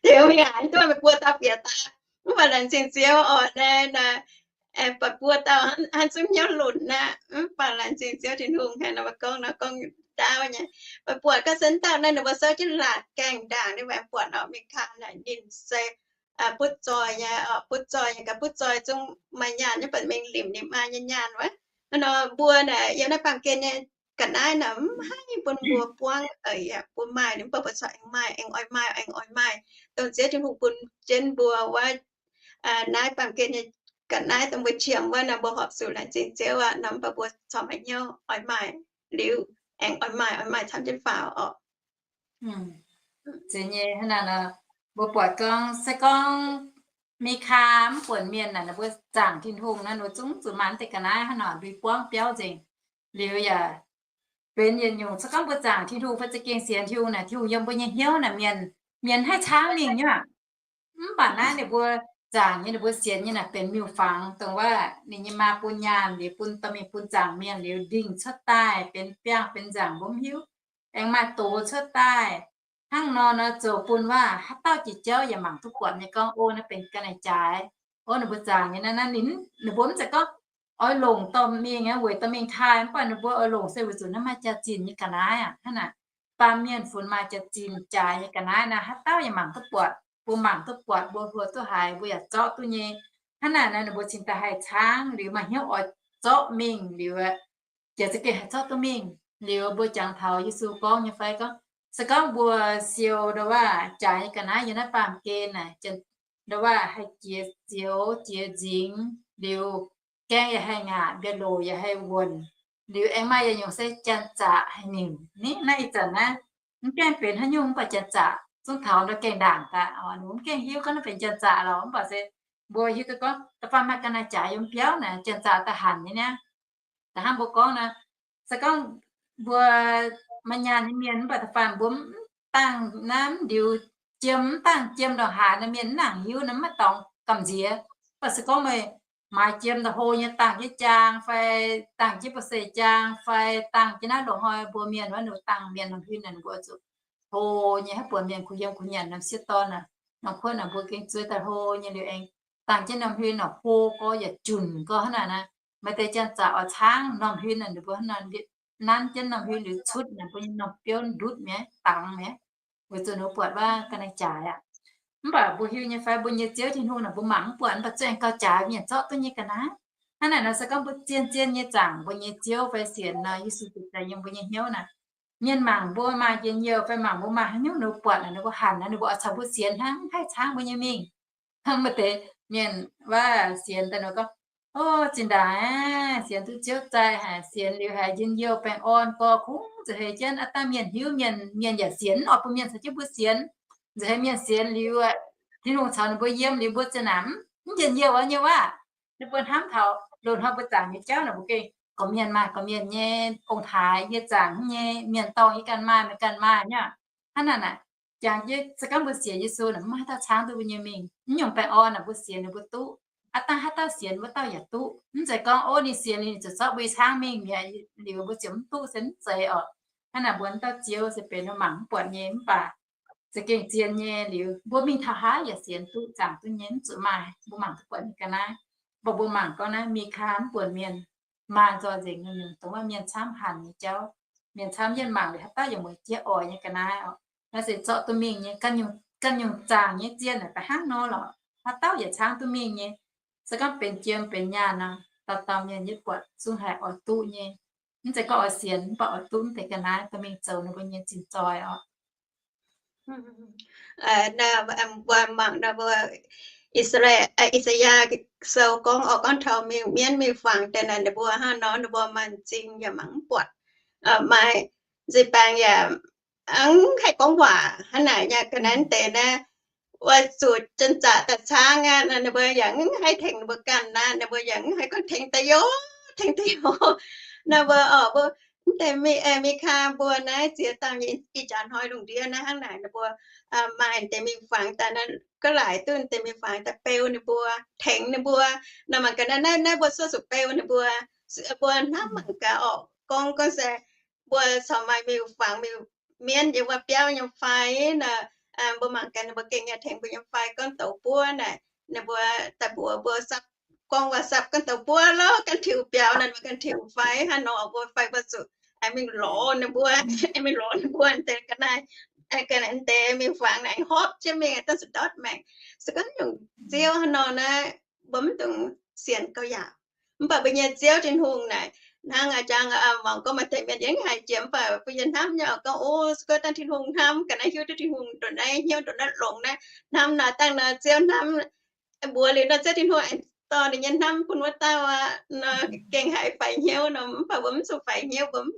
Tiux mingh haic duqv meih buo dauh bieqc daaih. Mv baac laengz zingh Ziouv orqc, naaiv, naaiv, aengx buatc buo dauh hnangv zungv hnyouv lunc aqv. Mv baac laengz zingh Ziouv Tin-Hungh, hnangv nor mbuo gorngv nor gorngv ndaauv nyei. Meih buatc gorngv se dauh naaiv ninh mbuo souv jienv laatc gaengh ndaangc, ninh mbuo buatc orqc, Mekaa naaic ninh se butv zoih nyei, butv zoih nyei, gaax butv zoih zungv maaih nyaanh, mv baac mingh limc ninh maa nyei nyaanh wuov. Hnangv nor mbuo naaic yiem naaiv baamh gen nyei ga'naaiv naaic mv haih bun mbuo buangv eix, bun maaih, mv baac mbuo corc aengx maaih, aengx oix maaih, aengx oix maaih, dongh Ziouv Tin-Hungh bun jienv mbuo wuov. Naaiv baamh gen nyei ga'naaiv dongh mbuo qiemx wuov naaic, mbuo horpc zuqc laengz zingh Ziouv aqv nor, mv baac mbuo corc maaih hnyouv oix maaih liuz, aengx oix maaih, oix maaih camv jienv faaux orqc. Zeiz nyei hnangv naaic nor, mbuo buatc gorngv se gorngv Mekaa mv buonc mienh naaic, ninh mbuo zaangc Tin-Hungh naaiv, ninh mbuo zungv zuqc maaih deix ga'naaiv hnangv nor ndui buangv biauv nzengc. Liuz yaac benx yietc nyungc se gorngv mbuo zaangc Tin-Hungh fai za'gengh sienx Tin-Hungh naaic, Tin-Hungh yiem mbuo nyei hnyouv naaic, mienh, mienh haih caangv mingh nyei aqv. Mv baac naaiv ninh mbuo zaangc nyei, ninh mbuo sienx nyei naaic benx miuc-fangx, dongh wuov ninh nyei maa bun nyaanh liuz bun dorh mingh bun zaangc mienh liuz ndingh cuotv daaih benx biangh benx nzaangc mbuo mv hiuv. Aengx maaih doz cuotv daaih. Hnangv nor nor zoux bun wuov haaix dauh jiex jauv yaac mangc duqv buatc nyei gorngv, o, naaiv benx ga'naaiv-jaaix. O, ninh mbuo zaangc nyei naaiv, naaiv ninh, ninh mbuo mv zeiz gorngv oix longc dorh mingh aqv, weic dorh mingh taaih, mv baac ninh mbuo oix longc se weic zuqc naaiv maaih jaax-zinh nyei ga'naaiv aqv. Hnangv naaic, baamh mienh funx maaih jaax-zinh jaaix nyei ga'naaiv naaiv, haaix dauh yaac mangc duqv buatc. Mbuo mangc duqv buatc, mbuo hluo duqv haiz, mbuo yaac zorqv duqv nyei. Hnangv naaic nor ninh mbuo cingx daaih haih caangv liuz maaih hnyouv oix zorqv mingh liuz, jiex za'gengh haih zorqv duqv mingh. Liuz mbuo jangx taux Yesu gorngv nyei fai gorngv, se gorngv mbuo siou ndau wuov jaaix nyei ga'naaiv yiem naaiv baamh gen naaic, ndau wuov haih jiex zioux jiex nzingx, liuz gaeng yaac haih ngaatc, mbiauz-loc yaac haih wuonc, liuz aengx maaih yietc nyungc se janx-zaqc haih nimc. Ni naaiv ih zanc naaiv mv gaengh benx haaix nyungc, mv baac janx-zaqc zungv taux ndau gaengh ndaangc daaih. Mv gaengh hiuv gorngv naaiv benx janx-zaqc lorqc, mv baac se mbuo hiuv duqv gorngv da'faanh maaih ga'naaiv-jaaix yiem biauv naaic, janx-zaqc daaih hanc nyei niaa. Da'hnangv mbuo gorngv naaic, se gorngv mbuo maaih nyaanh nyei mienh, mv baac da'faanh mbuo mv dangh naaiv mv ndiux jiem, mv dangh jiem ndongc haaix nor, mienh mv nangc hiuv nor, mv maaih dorngx gamh nziex. Mv baac se gorngv meih maaiz jiem ndongc hlo nyei, dangh jienv jaang fai dangh jienv ba'seix jaang fai dangh jienv naaiv loz-hnoi mbuo mienh wuov, ninh dangh mienh norm huin naaic, ninh mbuo zuqc hlo nyei, haaix buonc mienh kuh yiem kuh nyanc norm sieqv dorn naaic, norm kuotv naaic, mbuo gengh zuov daaih hlo nyei liuz aengx dangh jienv norm huin naaic, hlo gorx yaac junc gorx hnangv naaic naaic. Maaih deix janx-zaqc oix caangv norm huin naaic, ninh mbuo hnangv naaic nanv jienv norm huin liuz cutv naaic, mbuo nyei norm biouv ndutv mi'aqv, dangx mi'aqv, weic zuqc ninh buatc wuov ga'naaiv-jaaix aqv. Mv baac mbuo hiuv nyei fai mbuo nyei Ziouv Tin-Hungh naaic mbuo mangc mv buatc, mv baac zuqc aengx gauh jaaix mienh zorqv duqv nyei ga'naaiv. Hnangv naaic nor se gorngv mbuo zien-zien nyei zaangc mbuo nyei Ziouv fai sienx nor, Yesu ziqc daaih yiem mbuo nyei hnyouv naaic, mienh mangc mbuo maaih njien-youh fai mangc mbuo maaih haaix nyungc ninh mbuo buatc naaic, ninh mbuo hanc naaic, ninh mbuo oix caux mbuo sienx hnangv, mv haih caangv mbuo nyei mingh. Hnangv maaih deix mienh wuov sienx daaih nor gorngv, o, zinh ndaangc aeqv, sienx duqv Ziouv zaih haic, sienx liuz haiz njien-youh baengh orn gorx, kungx zuqc heuc jienv aav dangh mienh hiuv, mienh, mienh yaac sienx, oix bun mienh caux jienv mbuo sienx. Zuqc heuc mienh sienx liuz, Tin-Hungh caux ninh mbuo yiem liuz, mbuo zinh ndaangc mv njien-youh nyei waac. Ninh mbuo hnamv taux loz-hnoi mbuo zaangc nyei jauv naaic, mbuo gengh gorqv-mienh maaih gorqv-mienh nyei ong-taaix, yie zaangc nyei mienh dorngh, yie ganh maaih, meih ganh maaih nyei. Hnangv naaic naaic, Jangx jienv se gorngv mbuo sienx Yesu naaic, mv maaih haaix dauh caangv duqv mbuo nyei mingh. Mv nyungc baengh orn naaic mbuo sienx ninh mbuo duqv. Aav dangh haaix dauh sienx wuov dauh yaac duqv. Mv zeiz gorngv, ov, ninh sienx liuz ninh ziouc zorqv mbuo nyei caangv mingh mi'aqv, liuz mbuo ziouc mv duqv se mv zeiz oc. Hnangv naaic mbuo dauh Ziouv se benx mbuo mangc mv buatc nyei. Mv baac za'gengh zien nyei, liuz mbuo mingh taux haaix yaac sienx duqv, zaangc duqv nyei, mv zuqc maaih mbuo mangc duqv buatc nyei ga'naaiv. Mv baac mbuo mangc gorngv naaiv Mikaa mv buonc mienh maaih nzoih nzengc nyungc-nyungc, dongh wuov mienh camv hanc nyei jauv, mienh camv yienv mangc liuz haaix dauh yaac mueiz jiex oix nyei ga'naaiv oc. Naaiv se zorqv duqv mingh nyei. Ganh nyungc zaangc nyei zien naaic da'hnangv nor lorqc, haaix dauh yaac caangv duqv mingh nyei. Se gorngv benx jiem benx nyaanh nor, dauh dauh mienh yietv buatc zungv haih oix duqv nyei. Mv zeiz gorngv oix sienx, mv baac oix duqv mv deix ga'naaiv dorh mingh zoux ninh mbuo nyei zinh zoih oc. Mbuo mangc nor, mbuo I^saa^laa, I^saa^yaa Sou gorngv oc, gorngv taux miuc-mienv miuc-fangx daaih naaic, ninh mbuo hnangv nor, ninh mbuo maaih m'zing yaac mangc mv buatc, maaih nzipc baengx yaac mv haih gorngv waac hnangv naaic nyei. Ga'naaiv deix naaiv, weic zuqc janx-zaqc daaih caangv aqv, ninh mbuo yaac mv haih tengx ninh mbuo ganh naaiv, ninh mbuo yaac mv haih gorngv tengx daaih yoc, tengx daaih yoc. Naaiv mbuo oc, mbuo mv deix Mikaa mbuo naaiv ziex dauh nyei ih jaax hnoi lungh ndiev naaiv hnangv naaic, ninh mbuo maaih deix miuc-fangx daaih naaiv, ga'laaic duqv deix miuc-fangx daaih beu ninh mbuo, tengx ninh mbuo. Nor mangc gaax naaiv, naaiv mbuo suov zuqc beu ninh mbuo, mbuo hnamv mangc gaax oc, gorngv gorngv se mbuo corc maaih miuc-fangx miuc-mienv yiem wuov biauv nyei fai nor, mbuo mangc gaax ninh mbuo gengh yaac tengx mbuo nyei fai gorngv douz buov naaic, ninh mbuo daaih mbuox mbuo sapv, gorngv waac sapv gorngv douz buov lorqc, ganh tiux biaux naaic, mbuo ganh tiux fai hnangv nor, mbuo fai mbuo zuqc mingh lorz ninh mbuo, mingh lorz ninh mbuo deix ga'naaiv, ga'naaiv deix miuc-fangx naaic hopv jienv mingh, dangh zuqc ndortv maengc. Se gorngv nyungc Ziouv hnangv nor naaiv, mbuo mv dungx sienx gauh yaauc. Mv baac mbuo nyei Ziouv Tin-Hungh naaic, hnangv a'jang muangx gorngv maaih deix mienh yaac haiz jiex, mv baac mbuo yie hnamv nyei oc, gorngv, o, se gorngv dangh Tin-Hungh hnamv, ga'naaiv hiuv duqv Tin-Hungh ndongc naaiv hnyouv ndongc naaiv longx naaiv, hnamv naaic dangh nor Ziouv hnamv mbuox liuz nor, Ziouv Tin-Hungh aengx dorh ninh nyei hnamv bun wuov dauh aqv nor, gengh haiz faix hnyouv nor. Mv baac mbuo mv zuqc faix hnyouv, mbuo mv,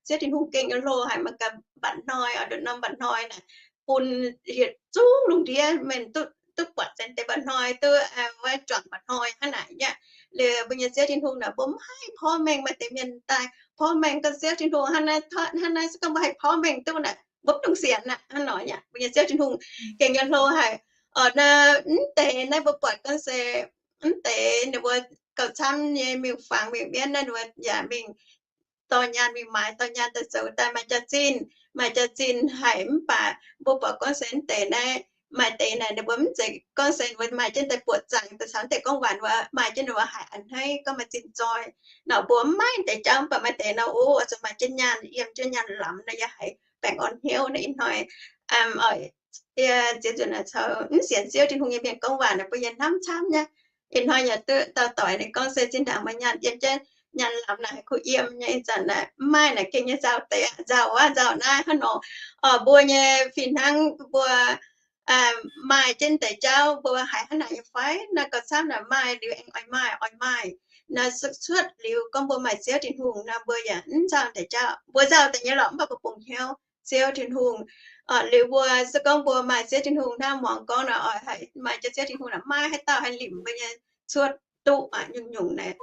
Ziouv Tin-Hungh gengh nyei hlo haic mangc gaax mba'hnoi oc, ndongc norm mba'hnoi naaic, bun yietc zungv lungh ndiev mienh duqv, duqv buatc zinh deix mba'hnoi, duqv wuov juangc mba'hnoi hnangv naaic nyei. Liuz mbuo nyei Ziouv Tin-Hungh naaic, mbuo mv haih porv mengh maaih deix mienh daaih porv mengh gorngv Ziouv Tin-Hungh hnangv naaiv, hnangv naaiv se gorngv mbuo haih porv mengh duqv naaic, mbuo mv dungx sienx aqv hnangv nor nyei. Mbuo nyei Ziouv Tin-Hungh gengh nyei hlo haic. Oc, naaiv mv deix naaiv mbuo buatc gorngv se mv deix ninh mbuo gauh camv nyei miuc-fangx miuc-mienv naaiv, ninh mbuo yaac mingh dorh nyaanh mingh maaiz, dorh nyaanh daaih zoux daaih maaih jaax-zinh, maaih jaax-zinh haic. Mv baac mbuo buatc gorngv se mv deix naaiv, maaih deix naaic ninh mbuo mv zeiz gorngv se mbuo maaih jienv daaih buoqc zaangc daaih caux mv deix gorngv waac, ninh mbuo maaih jienv ninh mbuo haiz a'hneiv gorngv maaih zinh zoih. Nor mbuo mv maaih deix jauv, mv baac maaih deix nor, o, oix zuqc maaih jienv nyaanh, yiem jienv nyaanh lamz nor yaac haiz baengh orn hnyouv naaiv ih hnoi. Ziex nzunc naaic caux mv sienx Ziouv Tin-Hungh nyei mienh gorngv waac naaic, mbuo yie hnamv camv nyei. Ih hnoi yaac duqv dauh doic ninh gorngv se zinh ndaangc maaih nyaanh yiem jienv nyaanh lamz naaic, haiz kuh yiem nyei. Ih zanc naaic mv maaih naaic, gengh nyei nzauh deix aqv, nzauh wuov nzauh naaiv hnangv nor. Oc, mbuo nyei fih hnangv mbuo maaih jienv deix jauv mbuo haiz hnangv naaic nyei fai? Naaiv gauh camv naaic maaih liuz aengx oix maaih, oix maaih. Naaiv cuotv liuz gorngv mbuo maaih Ziouv Tin-Hungh nor, mbuo yaac mv nzauh deix jauv. Mbuo nzauh deix nyei lorqc, mv baac mbuo bungx hnyouv Ziouv Tin-Hungh. Liuz mbuo se gorngv mbuo maaih Ziouv Tin-Hungh hnangv muangx gorngv nor, oix haiz maaih jienv Ziouv Tin-Hungh naaic, maiv haaix dauh haih limc mbuo nyei cuotv duqv nyungc-nyungc naaic.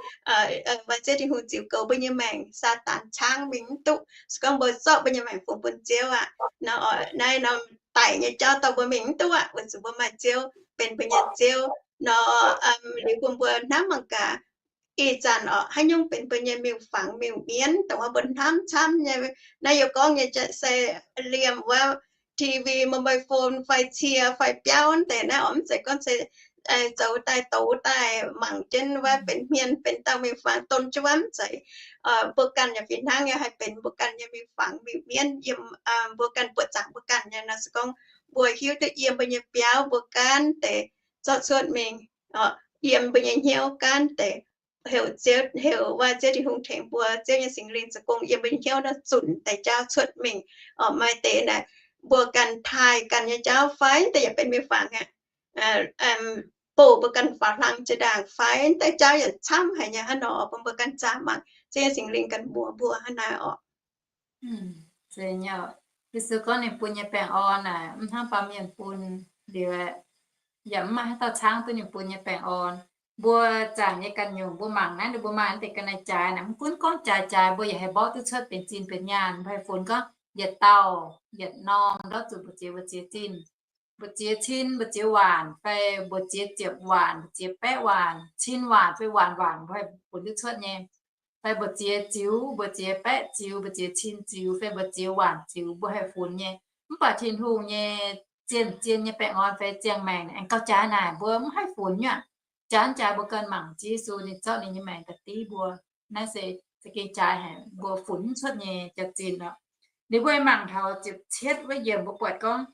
Maaih Ziouv Tin-Hungh ziux goux mbuo nyei maengc, Saadaan caangv mingh mv duqv. Se gorngv mbuo zorqv mbuo nyei maengc fungx bun Ziouv aqv nor, naaiv norm daic nyei jauv dorh mbuo mingh mv duqv aqv, weic zuqc mbuo maaih Ziouv benx mbuo nyei Ziouv nor. Liuz bun mbuo hnamv mangc gaax, ih zanc oc, haaix nyungc benx mbuo nyei miuc-fangx miuc-mienv, dongh wuov mbuo hnamv camv nyei. Naaiv yie gorngv nyei se liemh wuov T V, mobile phone fai cie fai biauv deix naaiv oc, mv zeiz gorngv se zoux daaih douz daaih mangc jienv wuov benx hmien benx dauh miuc-fangx don jienv wuov, mv zeiz. Mbuo ganh yaac fih hnangv nyei haih benx mbuo ganh nyei miuc-fangx miuc-mienv yiem mbuo ganh buoqc zaangc mbuo ganh nyei nor. Se gorngv mbuo hiuv duqv yiem mbuo nyei biauv mbuo ganh deix zorqv cuotv mingh, yiem mbuo nyei hnyouv ganh deix heuc Ziouv, heuc wuov Ziouv Tin-Hungh tengx mbuo, Ziouv nyei Singx Lingh zoux gong yiem mbuo nyei hnyouv nor zunc deix jauv cuotv mingh. Oc, maaih deix naaic mbuo ganh taaih ganh nyei jauv fai deix yaac benx miuc-fangx aqv, bouh mbuo ganh faaux hlang jiex ndaangc fai deix jauv yaac camv haic nyei hnangv nor. Bun mbuo ganh zaah mangc, Ziouv nyei Singx Lingh ganh mbuox mbuo hnangv naaiv oc. Yesu gorngv ninh bun nyei baengh orn naaic, mv hnangv baamh mienh bun liuz, yaac mv maaih haaix dauh caangv duqv ninh bun nyei baengh orn. Mbuo zaangc nyei ganh nyungc, mbuo mangc naaiv, mbuo maaih deix ga'naaiv jaaix naaic, mv gunv gorngv jaaix jaaix, mbuo yaac haih mborqv duqv cuotv benx zinh benx nyaanh. Mbuo haih funx gorngv yietc dauh yietc norm ndortv zuqc mbu'ziex mbu'ziex zinh, mbu'ziex cin, mbu'ziex waanc, fai mbu'ziex ziepc waanc, mbu'ziex baeqv waanc, cin waanc fai waanc waanc, mbuo haih funx duqv cuotv nyei. Fai mbu'ziex ziux, mbu'ziex baeqv ziux, mbu'ziex cin ziux, fai mbu'ziex waanc ziux, mbuo haih funx nyei. Mv baac Tin-Hungh nyei zien-zien nyei baengh orn fai ziangh maengc aengx gauh jaaix naaic mbuo mv haih funx nyei aqv. Jaaix jaaix mbuo ganh mangc Ziouv Yesu ninh zorqv ninh nyei maengc daaih div mbuo. Naaiv se za'gengh jaaix haic, mbuo funx mv cuotv nyei jaax-zinh oc. Liuz mbuo mangc taux ziepc cietv wuov yiemc mbuo buatc gorngv,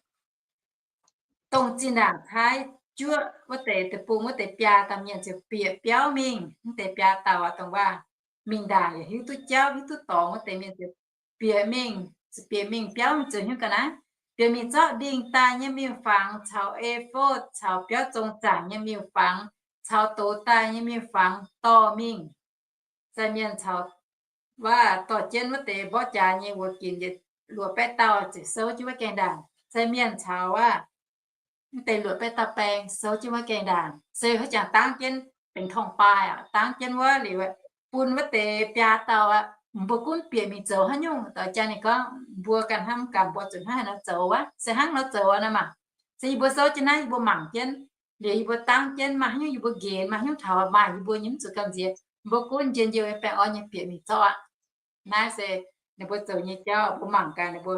dongh zinh ndaangc caaiv juoqv wuov deix deic-bung wuov deix biaa dauh mienh ziouc bieqc biauv mingh. Mv deix biaa dauh aqv, dongh waac mingh ndaangc yaac hiuv duqv jauv hiuv duqv dorngx wuov deix mienh ziouc bieqc mingh, bieqc mingh biauv mingh zoux hnyouv ga'naaiv, bieqc mingh zorqv ndingh daaih nyei miuc-fangx caux e^fotv caux biauv zong zaangc nyei miuc-fangx caux dox daaih nyei miuc-fangx dorh mingh. Sai mienh caux waac dorh jienv wuov deix mborqv jaax nyei wuoz ginc yietc luoqc baeqv dauh ziouc souv jienv wuov gaengh ndaangc. Sai mienh caux waac mv deix luoqc baeqv dauh baeng souv jienv wuov gaengh ndaangc. Se haaix jangx dangv jienv benx torngv-baaih aqv, dangv jienv wuov liuz bun wuov deix biaa dauh aqv, mbuo gunv bieqc mingh zoux haaix nyungc? Dorh jaa ninh gorngv, mbuo ganh hnamv gaax mbuo zuqc hnangv haaix nor zoux wuov. Se hnangv nor zoux naaiv maah. Se yie mbuo souv jienv naaiv yie mbuo mangc jienv, liuz yie mbuo dangv jienv maaih haaix nyungc yie mbuo nqenx, maaih haaix nyungc taux maaih yie mbuo nyei mv zuqc gamh nziex, mbuo gunv njien-youh nyei baengh orn nyei bieqc mingh zorqv aqv. Naaiv se ninh mbuo zoux nyei jauv, mbuo mangc gaax ninh mbuo,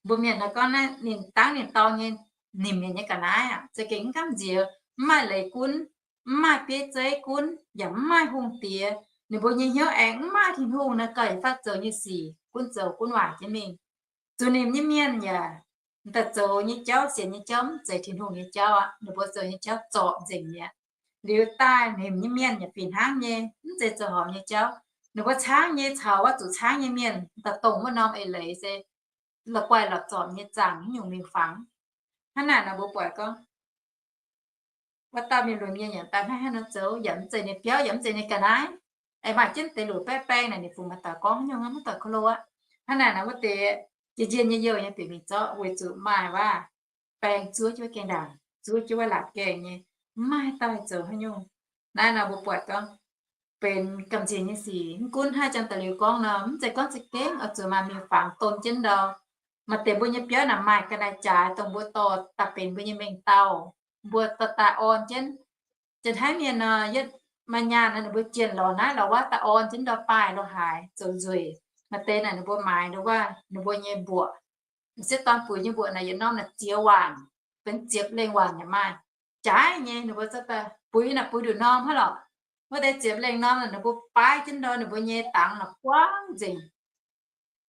mbuo mienh naaiv gorngv naaiv ninh dangv ninh dorng nyei nimc mienh nyei ga'naaiv aqv, za'gengh mv gamh nziex, mv maaih leiz gunv, mv maaih bieiv zeiv gunv, yaac mv maaih hungh diex. Ninh mbuo nyei hnyouv aengx mv maaih Tin-Hungh naaiv gauh yietc faatv zoux nyei sic, gunv zoux gunv waaic jienv mingh. Zuqc nimc nyei mienh yaac daaih zoux nyei jauv, sienx nyei jauv mv zeiz Tin-Hungh nyei jauv aqv. Ninh mbuo zoux nyei jauv zorpc nzengc mi'aqv. Liuz daaih nimc nyei mienh yaac fih hnangv nyei, mv zeiz zoux horpc nyei jauv. Ninh mbuo caangv nyei caux wuov zuqc caangv nyei mienh daaih dongh wuov norm eix leiz se la'guaih la'zorpc nyei zaangc haaix nyungc miuc-fangx. Hnangv naaic nor mbuo buatc gorngv wuov dauh mienh lunx nyei yaac daaih hnangv haaix nor zoux, yaac mv zeiz ninh biauv, yaac mv zeiz ninh ga'naaiv. Aengx maaih jienv deix luoqc baeqv baeng naaic ninh fungx maaih dauh gorngv haaix nyungc mv dauh ko lo aqv. Hnangv naaic nor wuov deix njien-njien nyei youh nyei bieqc mingh zorqv weic zuqc maaih waac baeng zuov jienv wuov gaengh ndaangc, zuov jienv wuov laatc gaengh nyei, mv maaih dauh haih zoux haaix nyungc. Naaiv nor mbuo buatc gorngv benx gamh nziex nyei sic. Mv gunv haaix jangx da'liuz gorngv nor, mv zeiz gorngv za'gengh oix zuqc maaih miuc-fangx don jienv ndau. Maaih deix mbuo nyei biauv naaic maaih ga'naaiv jaaix dongh mbuo dorh daaih benx mbuo nyei mengh dauh, mbuo dorh daaih orn jienv. Janx-Taiv mienh nor, yietv maaih nyaanh nor ninh mbuo jienh lorz naaiv lorz wuov daaih orn jienv ndau baaih lo haaix zoux nzueic. Maaih deix naaic ninh mbuo maaiz ndau wuov ninh mbuo nyei mbuoqc, m'sieqv dorn buix nyei mbuoqc naaic yietc norm naaic ziex waanc, benx ziepc lengh waanc yaac maaih. Jaaix nyei ninh mbuo zorqv daaih buix naaic buix nduqc norm hnangv lorqc. Wuov deix ziepc lengh norm naaic ninh mbuo baaiv jienv ndau ninh mbuo nyei dangx naaic buangv nzengc,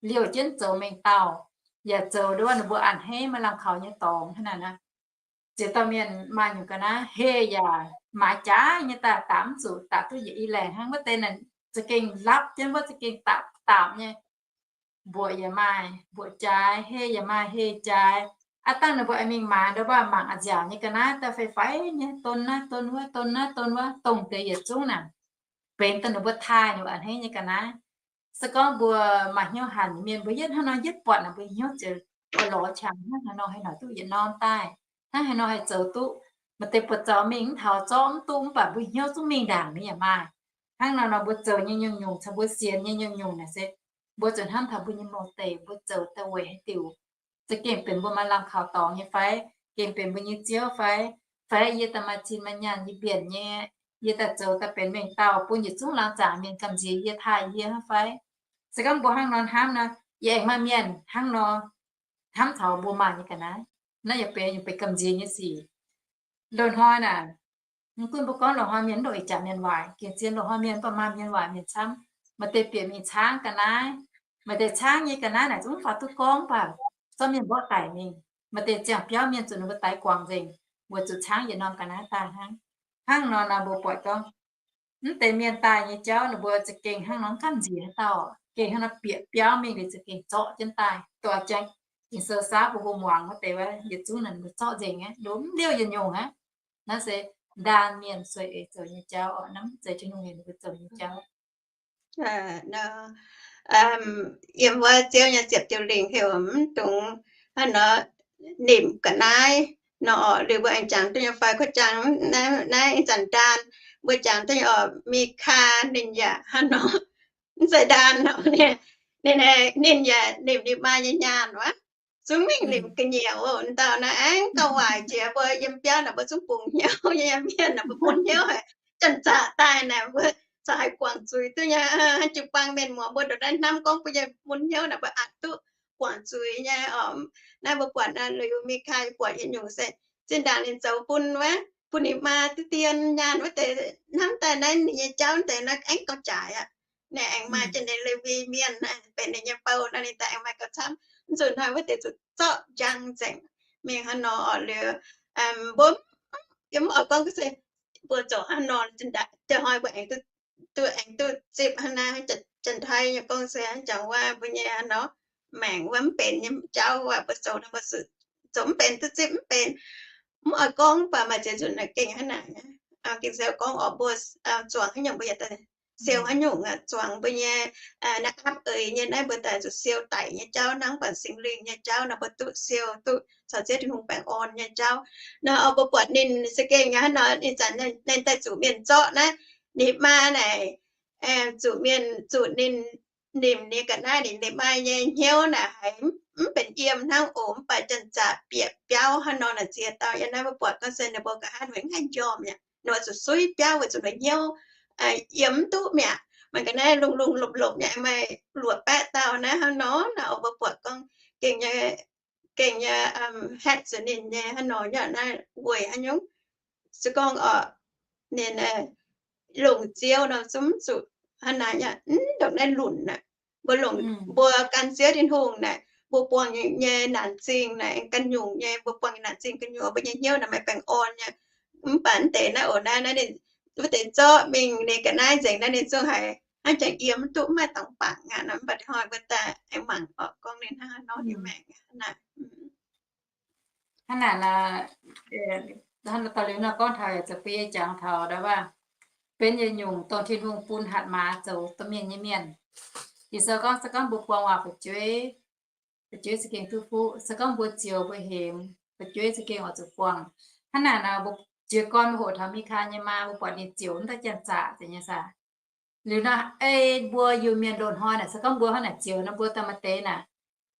liouh jienv zoux mengh dauh, yaac zoux ndau wuov ninh mbuo a'hneiv maaih lamh kaux nyei dorngx hnangv naaic. Ziex dauh mienh maaih nyungc ga'naaiv heh yaac maaiz jaaix nyei daaih, dapv mv zuqc, dapv duqv yietc i laengc hnangv. Wuov deix naaic za'gengh lapv jienv wuov, za'gengh dapv dapv nyei. Mbuoqc yaac maaih mbuoqc jaaix, heh yaac maaih heh jaaix. Aav dangh ninh mbuo aengx mingh maaiz ndau wuov mangc a'nziaauc nyei ga'naaiv daaih fai faix nyei, don naaiv don wuov, don naaiv don wuov, dongh deix yietc zungv naaic benx daaih ninh mbuo taaih ninh mbuo a'hneiv nyei ga'naaiv. Se gorngv mbuo maaih hnyouv hanc nyei mienh, mbuo yietv hnangv nor yietv buatc naaic, mbuo hnyouv ziouc oix lorz qangx hnangv haaix nor haih noic duqv yietc norm daaih, hnangv haaix nor haih zoux duqv. Maaih deix buoz-zaux mingh mv taux zorqv mv duqv, mv baac mbuo hnyouv zungv mingh ndaangc nyei yaac maaih. Hnangv nor nor mbuo zoux nyei nyungc-nyungc caux mbuo sienx nyei nyungc-nyungc naaic se mbuo zuqc hnamv taux mbuo nyei mouz deic, mbuo zoux daaih weic haaix diuc? Za'gengh benx mbuo maaih lamh kaux dorngx nyei fai? Gengh benx mbuo nyei ziouv fai? Fai yie daaih maaih zinh maaih nyaanh yie mbienc nyei, yie daaih zoux daaih benx mengh dauh bun yietc zungv laangz zaangc mienh gamh nziex yie, taaih yie hnangv fai? Se gorngv mbuo hnangv nor hnamv nor, yie aengx maaih mienh hnangv nor hnamv taux mbuo maaih nyei ga'naaiv. Naaiv yaac benx, yaac benx gamh nziex nyei sic. Loz-hnoi naaic, mv gunv mbuo gorngv loz-hnoi mienh mv ndongc ih jaax mienh waaic, gengh zien loz-hnoi mienh mv baac maaih mienh waaic mienh camv. Maaih deix bieqc mingh caangv ga'naaiv, maaih deix caangv nyei ga'naaiv naaic zungv faaux duqv gorngv, mv baac zorqv mienh mborqv daic mingh. Maaih deix ziangh biauv mienh zuqc ninh mbuo daix guangc nzengc, weic zuqc caangv yietc norm ga'naaiv daaih hnangv. Hnangv nor nor mbuo buatc gorngv mv deix mienh daaih nyei jauv ninh mbuo za'gengh hnangv nor mv gamh nziex haaix dauh, gengh hnangv nor bieqc biauv mingh liuz za'gengh zorqv jienv daaih. Dorh jangx Ging-Sou saauv mbuo mbuo muangx wuov deix wuov, yietc zungv naaic ninh mbuo zorqv nzengc aqv, ninh mbuo mv liouh yietc nyungc aqv. Naaiv se ndaam mienh sueih eix zoux nyei jauv oc, naaiv mv zeiz Tin-Hungh heuc ninh mbuo zoux nyei jauv. Yiem wuov Ziouv nyei ziepc diuh lingc heuc mv dungx hnangv nor nimc ga'naaiv nor, liuz mbuo aengx jangx duqv nyei fai, kuv jangx naaiv ih zanc ndaan, mbuo jangx duqv nyei oc, Mikaa ninh yaac hnangv nor, mv zeiz ndaan nor, ninh Ninh, ninh yaac nimc ninh maa nyei nyaanh wuov. Zungv mingh nimc ga'nyiec oc. Dauh naaiv aengx gauh waaic jiex mbuo yiem biauv naaic, mbuo zungv bungx hnyouv nyei mienh naaic, mbuo mun hnyouv haic. Janx-zaqc daaih naaic mbuo corc haih guangc zuiz duqv nyei. Jiu-baang mienh muoz mbuo ndongc naaiv hnamv gorngv mbuo nyei mun hnyouv naaic mbuo aqc duqv guangc zuiz nyei oc. Naaiv mbuo buatc naaiv liuz Mikai buatc yietc nyungc se zinh ndaangc ninh zoux bun wuov, bun ninh maa duqv dien nyaanh wuov deix, hnamv daaih naaiv ninh nyei jauv deix naaiv aengx gauh jaaix aqv. Ninh aengx maaih jienv ninh Lewi mienh benx ninh nyei bou nor, ninh daaih aengx maaih gauh camv. Nzunc hnoi wuov deix zuqc zorqv njang nzengc mingh hnangv nor oc. Liuz mbuo yiem mv oix gorngv se mbuo zoux hnangv nor, jiex hnoi mbuo aengx duqv, duqv aengx duqv zipv hnangv naaiv. Janx-taiv nyei gorngv se jangx waac mbuo nyei hnangv nor, maengc wuov mv benx nyei jauv waac mbuo zoux nor mbuo zoux mv benx, duqv zipv mv benx. Mv oix gorngv, mv baac maaih ziex nzunc naaic gengh hnangv naaic. Gengh se gorngv oc, mbuo zuangx haaix nyungc mbuo yaac siou haaix nyungc aqv. Zuangx mbuo nyei naaiv aapv eix nyei naaiv mbuo daaih zuqc siou daic nyei jauv hnangv, mv baac Singx Lingh nyei jauv nor mbuo duqv siou duqv caux Ziouv Tin-Hungh baengh orn nyei jauv. Nor oc mbuo buatc ninh se gengh hnangv nor, ninh zanc ninh daaih zuqc mienh zorqv naaiv, ninh maa naaic zuqc mienh, zuqc ninh nimc ninh ga'naaiv, ninh, ninh maa nyei hnyouv naaic haiz mv benx yiem hnangv oc. Mv baac janx-zaqc bieqc biauv hnangv nor naaic ziex dauh yiem naaiv mbuo buatc gorngv se ninh mbuo nqa'haav nor mv haih njormh mi'aqv, nor zuqc suiv biauv weic zuqc ninh hnyouv yiem mv duqv mi'aqv. Mangc gaax naaiv longx-longx lomc-lomc nyei, maaih luoqc baeqv dauh naaiv hnangv nor. Naaiv oc mbuo buatc gorngv gengh nyei, gengh nyei haetv zuqc ninh nyei hnangv nor. Yaac naaiv weic haaix nyungc? Se gorngv oc, ninh longc Ziouv nor zungv zuqc hnangv naaiv, mv ndongc naaiv lunc aqv. Mbuo longc, mbuo gan Ziouv Tin-Hungh naaic, mbuo buangh nyei naanc zingh naaic, ganh nyungc nyei, mbuo buangh nyei naanc zingh ganh nyungc, mbuo nyei hnyouv naaic maaih baengh orn nyei. Mv baac mv deix naaiv oc, naaiv, naaiv ninh wuov deix zorqv mingh ninh ga'naaiv nzengc naaiv, ninh zungv haiz hnangv jangx yiem mv duqv, mv maaih dangx bangc aqv nor. Mv baac hnoi mbuo daaih aengx mangc oc, gorngv ninh hnangv haaix nor nyei maengc aqv naaic. Hnangv naaic, hnangv naaic daaih liuz nor gorngv taux yaac zoux bun yie jangx taux ndau waac, benx yietc nyungc dongh Tin-Hungh bun hatc maaz zoux domh mienh nyei mienh. Ging-Sou gorngv, se gorngv mbuo buang waac fu'jueiv, fu'jueiv za'gengh duqv fuqv. Se gorngv mbuo zioux mbuo hemx, fu'jueiv za'gengh oix zuqc buangh. Hnangv naaic nor, mbuo jiez gorn mbuo hoqc taux Mikai nyei maa, mbuo buatc ninh zioux mv daaih janx-zaqc nyei saah. Liuz nor, ei mbuo Iu-Mienh loz-hnoi naaic, se gorngv mbuo hnangv naaic zioux nor, mbuo daaih maaih deix naaic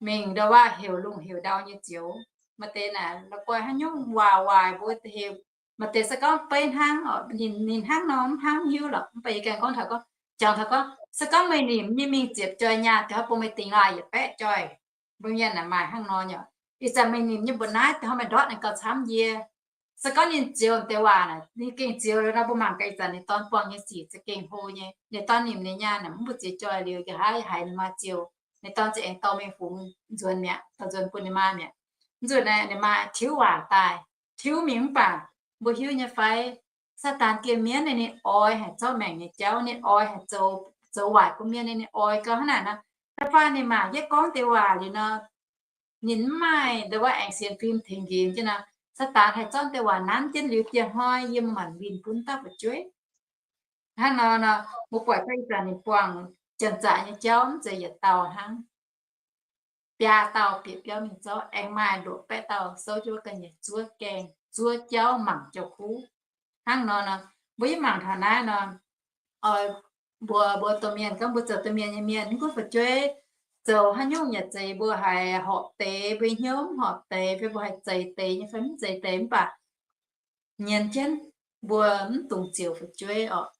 mingh ndau waac heuc lungh heuc ndau nyei zioux. Maaih deix naaic la'guaih haaix nyungc waac waaic mbuo heuc. Maaih deix se gorngv beiv hnangv, ninh, ninh hnangv nor mv hnangv hiuv lorqc. Mv baac yie ganh gorngv taux gorngv, jangx taux gorngv, se gorngv meih nimc nyei mingh ziepc joih nyaah, da'haav bun meih dingx laaih yietc baeqv joih. Mbuo mienh naaic maaih hnangv nor nyei. Ih zanc meih nimc nyei mbu'naaiv, da'haav meih ndortv ninh gauh camv yie. Se gorngv ninh zioux deix waac naaic, ninh gengh zioux liuz nor, mbuo mangc gaax ih zanc ninh dorn buangh nyei sic za'gengh hlo nyei. Ninh dorn nimc ninh nyaanh naaic, mv baac ziepc joih liuz, nqa'haav haiz ninh maa zioux, ninh dorn za'gengh dorh mingh fungx nzuonx mi'aqv, dorh nzuonx bun ninh maa mi'aqv. Nzunc naaic ninh maa tiuv waac daaih, tiuv mingh mv baac mbuo hiuv nyei fai, Saadaan gengh mienv ninh, ninh oix haic zorqv maengc nyei jauv, ninh oix haic zoux, zoux waaic bun mienh, ninh oix gau hnangv naaic nor. Da'faanh ninh mangc jienv gorngv deix waac liuz nor, ninh mv maaih ndau wuov aengx sienx fim tengx nqemh jienv nor, Saadaan haih zorqv deix waac nanv jienv liuz dieh hnoi yiem maanc winh bun dauh fu'jueiv. Hnangv nor nor, mbuo buatc daaih ih zanc ninh buangh janx-zaqc nyei jauv mv zeiz yietc dauh hnangv. Biaa dauh bieqc biauv mingh zorqv, aengx maaih luoqc baeqv dauh souv jienv wuov ga'nyiec zuov gaengh, zuov jauv mangc jauv-kuv. Hnangv nor nor, mbuo yie mangc taux naaiv nor, mbuo, mbuo domh mienh gorngv mbuo zoux domh mienh nyei mienh, mv gunv fu'jueiv zoux haaix nyungc yaac zeiz, mbuo haiz horpc deix, mbuo hnyouv mv horpc deix, fai mbuo haiz zeix deix nyei fai mv zeix deix, mv baac nyienz jienv mbuo mv dungx zioux fu'jueiv oc.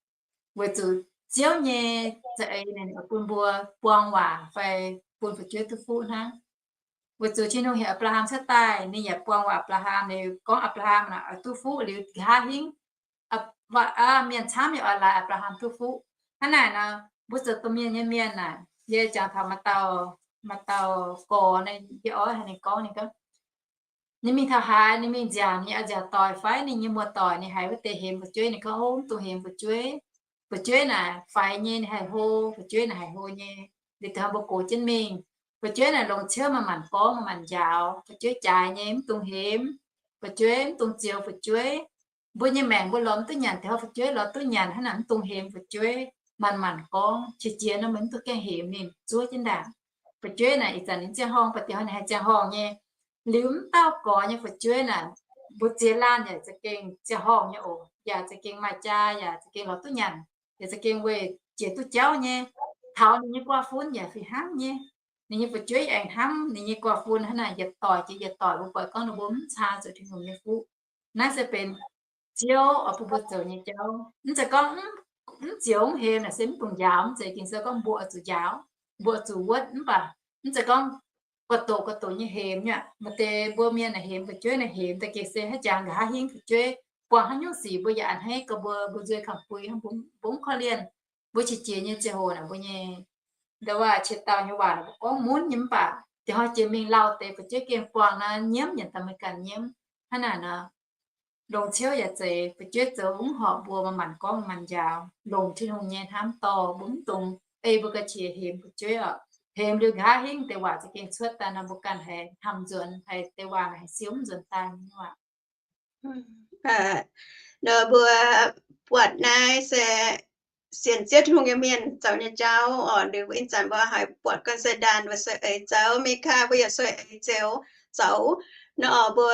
Weic zuqc Ziouv nyei za'eix ninh bun mbuo buang waac fai bun fu'jueiv duqv fuqv hnangv. Weic zuqc Tin-Hungh heuc Apc^laa^ham cuotv daaih, ninh yaac buang waac Apc^laa^ham, ninh gorngv Apc^laa^ham oix duqv fuqv liuz nqa'haav hingv, mienh camv yaac oix laaix Apc^laa^ham duqv fuqv. Hnangv naaic nor, mbuo zoux domh mienh nyei mienh naaic, yie jangx taux maaih dauh, maaih dauh gorx, yie oix haiz ninh gorngv, ninh gorngv, ninh mingh taux haaix, ninh mingh nziaauc, ninh oix nziaauc doic fai ninh nyei muoz-doic, ninh haiz wuov deix hemx fu'jueiv, ninh gorngv, Ov, mv dungx hemx fu'jueiv. Fu'jueiv naaic faix nyei, ninh haih hlo, fu'jueiv naaic haih hlo nyei. Liuz da'haav mbuo gox jienv mingh, fu'jueiv naaic longc ciouv, manc-manc gorngv, manc-manc njaaux. Fu'jueiv jaaix nyei, mv dungx hemx. Fu'jueiv mv dungx zioux fu'jueiv. Mbuo nyei maengc mbuo lorz mv duqv nyanc, da'haav fu'jueiv lorz duqv nyanc. Hnangv naaic mv dungx hemx fu'jueiv, manc-manc gorngv. Qiex jiez nor meih mv dungx gaengh hemx ninh, zuov jienv ndaangc. Fu'jueiv naaic ih zanc ninh ziangh horngh, baac dingc hnoi ninh haih ziangh horngh nyei. Liuz mv dauh gorx nyei fu'jueiv naaic, mbuo ziex laanh yaac za'gengh ziangh horngh nyei oc, yaac za'gengh maaih jaa, yaac za'gengh lorz duqv nyanc, yaac za'gengh weih jiex duqv jauv nyei. taux ninh nyei guaa fun yaac fih hnangv nyei. Ninh nyei fu'jueiv aengx hnamv ninh nyei guaa fun hnangv naaic, yietc doic jiex yietc doic, mbuo buatc gorngv ninh mbuo mv caa zuqc Tin-Hungh nyei fuqv. Naaiv se benx Ziouv oix bun mbuo zoux nyei jauv. Mv zeiz gorngv mv zioux mv hemx naaic se mv dungx njaaux, mv zeiz. Ging-Sou gorngv mbuo oix zuqc njaaux, mbuo oix zuqc wuotv, mv baac mv zeiz gorngv gu'doqc gu'doqc nyei hemx nyei. Maaih deix mbuo mienh naaic hemx fu'jueiv naaic hemx daaih gengh se haaix jangx nqa'haav hingv fu'jueiv buangh haaix nyungc sic mbuo yaac a'hneiv gauh mbuo, mbuo nzuih kangx bui hnangv, mbuo mv korv-lienh. Mbuo qiex jiez nyei ziangh hoc naaic mbuo nyei, ndau waac qiex dauh nyei waac naaic mbuo gorngv munv nyei, mv baac da'hoi jiex mingh lauh deix fu'jueiv gengh buangh naaiv nyiemv nyanc daaih meih ganh nyiemv. Hnangv naaic nor, longc ciouv yaac zeiz, fu'jueiv zoux mv horpc mbuo, manc-manc gorngv manc-manc njaaux, longc Tin-Hungh nyei hnamv dorh mbuo, mv dungx ei mbuo ga'qiex hemx fu'jueiv oc. Hemx liuz nqa'haav hingv deix waac za'gengh cuotv daaih nor, mbuo ganh haiz hnamv nzuonx, haiz deix waac haiz siou mv nzuonx daaih nyei waac. Nor mbuo buatc naaiv se sienx Ziouv Tin-Hungh nyei mienh zoux nyei jauv oc. Liuz ih zanc mbuo haiz buatc gorngv se Ndaanh mbuo sueih eix zoux, Mikaa mbuo yaac sueih eix zoux, zoux. Nor mbuo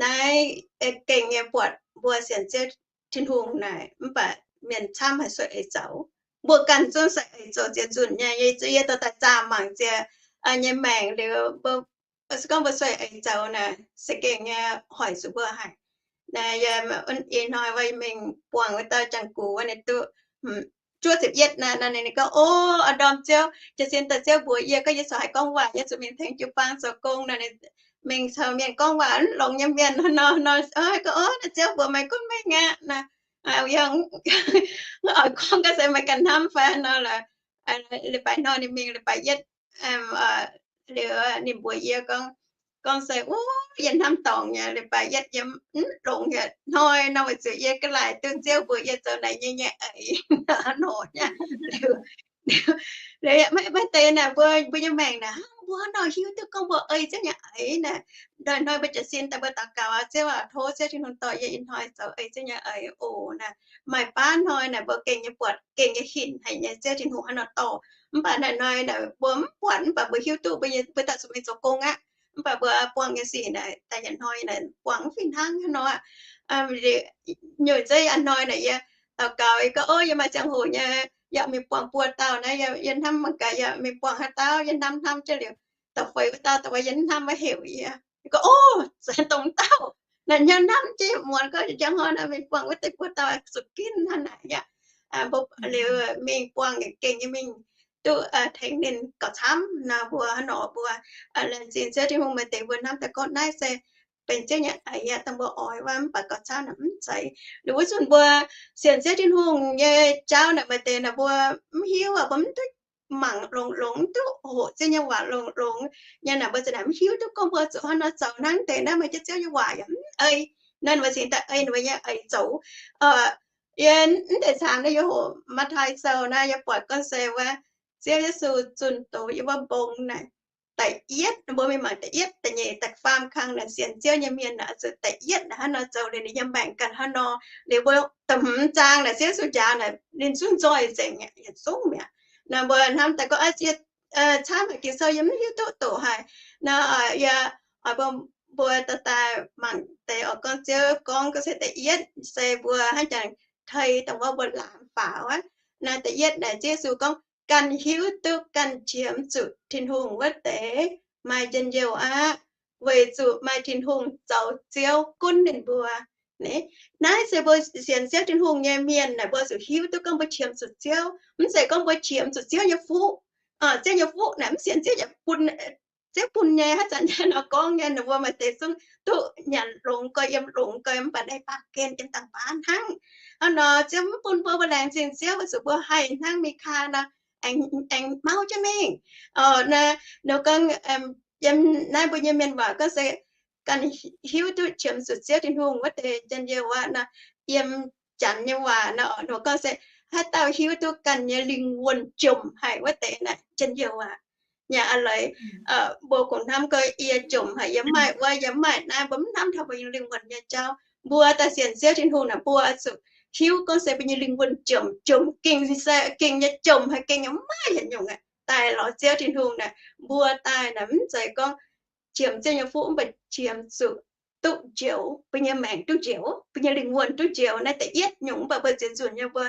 naaiv gengh nyei buatc mbuo sienx Ziouv Tin-Hungh naaic, mv baac mienh camv haiz sueih eix zoux. Mbuo ganh zungv sueih eix zoux ziex nzunc nyei, yie dorh daaih zaah mangc ziex nyei maengc liuz, se gorngv mbuo sueih eix zoux naaic, se gengh nyei hoic zuqc mbuo haic. Naaiv yie ih hnoi wuov mingh buangh wuov dauh jangx-gux wuov, ninh duqv juov ziepc yietv naaiv, ninh gorngv, O, a'ndorm Ziouv, jiez sin daaih Ziouv mbuox yie gorngv yie corc haih gorngv waac, yie zuqc mingh tengx jiu-baang zoux gong nor. Ninh mingh caux mienh gorngv waac, mv longx nyei mienh nor, nor gorngv, O, naaiv Ziouv mbuox meih gunv mengh aqv. Yie oix gorngv gaax se meih ganh hnamv fai nor lorqc. Leiz-baaix hnoi ninh mingh leiz-baaix yietv liuz ninh mbuox yie gorngv, gorngv se, Wuov, yie hnamv dorngc nyei, leiz-baaix yietv yie mv longx nyei hnoi nor, weic zuqc yie ga'laaic duqv Ziouv mbuox yie zoux naaic nyei nyei eix nor nyei. Maiv deix naaic mbuo, mbuo nyei maengc naaic hnangv mbuo hnangv nor hiuv duqv gorngv mbuo ei Ziouv nyei eix naaic. Ndaaih hnoi mbuo jiez sin daaih mbuo daux gaux, Ziouv aac, tov Ziouv Tin-Hungh dorh yie ih hnoi zoux ei Ziouv nyei eix oc naaic. Maaih baav hnoi naaic mbuo gengh nyei buatc, gengh nyei hinc haic nyei Ziouv Tin-Hungh hnangv nor dorh. Mv baac naaic hnoi naaic mbuo mv buatc, mv baac mbuo hiuv duqv mbuo, mbuo daaih zuqc mingh zoux gong aqv. Mv baac mbuo buangh nyei sic naaic daaih yietc hnoi naaic buangh mv fih hnangv hnangv nor aqv. Nyungc zeiv ih hnoi naaic yie daux gaux, yie gorngv, O, yie maaih ziangh hoc nyei yaac mingh buangh buo dauh naaiv, yie hnamv mangc gaax yaac mingh buangh haaix dauh, yie hnamv hnamv jienv liuz, da'feix wuov dauh, da'feix yie hnamv maiv heuc yie. Yie gorngv, O, zanc dongh dauh naaic, yie hnamv jienv muonz gorngv njang hnoi naaic mingh buangh wuov deix buo dauh zuqc ginv hnangv naaic aqv. Liuz mingh buangh gengh nyei mingh duqv tengx ninh gauh camv nor, mbuo hnangv nor mbuo laengz zingh Ziouv Tin-Hungh, maaih deix mbuo hnamv daaih gorngv naaiv se benx Ziouv nyei eix aqv, dongh mbuo oix wuov, mv baac gauh camv naaic mv zeiz. Liuz wuov zunc mbuo sienx Ziouv Tin-Hungh nyei jauv naaic, maaih deix naaic mbuo mv hiuv, mbuo mv duqv mangc longx-longx, mv duqv hoqc Ziouv nyei waac longx-longx nyei naaic, mbuo za'naaic mv hiuv duqv gorngv mbuo zuqc hnangv nor zoux hnangv. Deix naaiv maaih jienv Ziouv nyei waac yaac mv ei, naaiv mbuo cingx daaih ei ninh mbuo nyei eix zoux. Yie mv deix caangx naaiv yie hoqc Matv^taai Sou naaiv, yie buatc gorngv se wuov Ziouv Yesu zunh doz yiem wuov mbong naaic, da'yietv, mbuo mingh mangc da'yietv, da'nyeic, da'faam kang naaic sienx Ziouv nyei mienh naaic, zuqc da'yietv naaic hnangv nor zoux liuz ninh yiem maengc ganh hnangv nor. Liuz mbuo da'hmz zaang naaic Ziouv Yesu njaaux naaic ninh zungv nzoih nzengc, yietc zungv mi'aqv. Naaiv mbuo hnamv daaih gorngv, Aa, camv haic, Ging-Sou yie mv hiuv duqv doqc haic. Naaiv yie oix mbuo, mbuo daaih daaih mangc deix oix gorngv Ziouv gorngv, gorngv se da'yietv se mbuo hnangv jangx tei dongh wuov mbuo laangz faaux aqv. Naaiv da'yietv naaic Ziouv Yesu gorngv, Ganh hiuv duqv ganh qiemx zuqc Tin-Hungh wuov deix maaih njien-youh aqv, weic zuqc maaih Tin-Hungh zoux Ziouv gunv ninh mbuo. Naaiv se mbuo sienx Ziouv Tin-Hungh nyei mienh naaic, mbuo zuqc hiuv duqv gorngv mbuo qiemx zuqc Ziouv. Mv zeiz gorngv mbuo qiemx zuqc Ziouv nyei fuqv. Ziouv nyei fuqv naaic mv sienx Ziouv yaac bun, Ziouv bun nyei. Haaix zanc nyei nor gorngv nyei, ninh mbuo maaih deix zungv duqv nyanc longx gorx, yiem longx gorx, mv baac naaiv baamh gen yiem dangh baav hnangv. Hnangv nor Ziouv mv bun mbuo, mbuo laengz zingh Ziouv weic zuqc mbuo haih hnangv Mikaa nor, aengx, aengx mauv jienv mingh. Naaiv, ninh gorngv, yiem naaiv mbuo nyei mienh waac gorngv se ganh hiuv duqv qiemx zuqc Ziouv Tin-Hungh wuov deix njien-youh aqv nor. Yiem Janx nyei waac nor, ninh gorngv se haaix dauh hiuv duqv ganh nyei lingh wuonh jomc haic wuov deix naaic njien-youh aqv. Nyanc a'leiz, mbuo kungx hnamv gorngv yie jomc haic, yie mv maaih wuov, yie mv maaih naaiv, mbuo mv hnamv taux mbuo nyei lingh wuonh nyei jauv. Mbuo daaih sienx Ziouv Tin-Hungh naaic, mbuo zuqc hiuv gorngv se mbuo nyei lingh wuonh jomc, jomc gengh se gengh nyei jomc haic, gengh nyei mv maaih yietc nyungc aqv. Daaih lorz Ziouv Tin-Hungh naaic, mbuo daaih naaic mv zeiz gorngv qiemx Ziouv nyei fuqv, mv baac qiemx zuqc duqv njoux, mbuo nyei maengc duqv njoux, mbuo nyei lingh wuonh duqv njoux. Naaiv da'yietv nyungc. Mv baac mbuo ziex nzunc nyei mbuo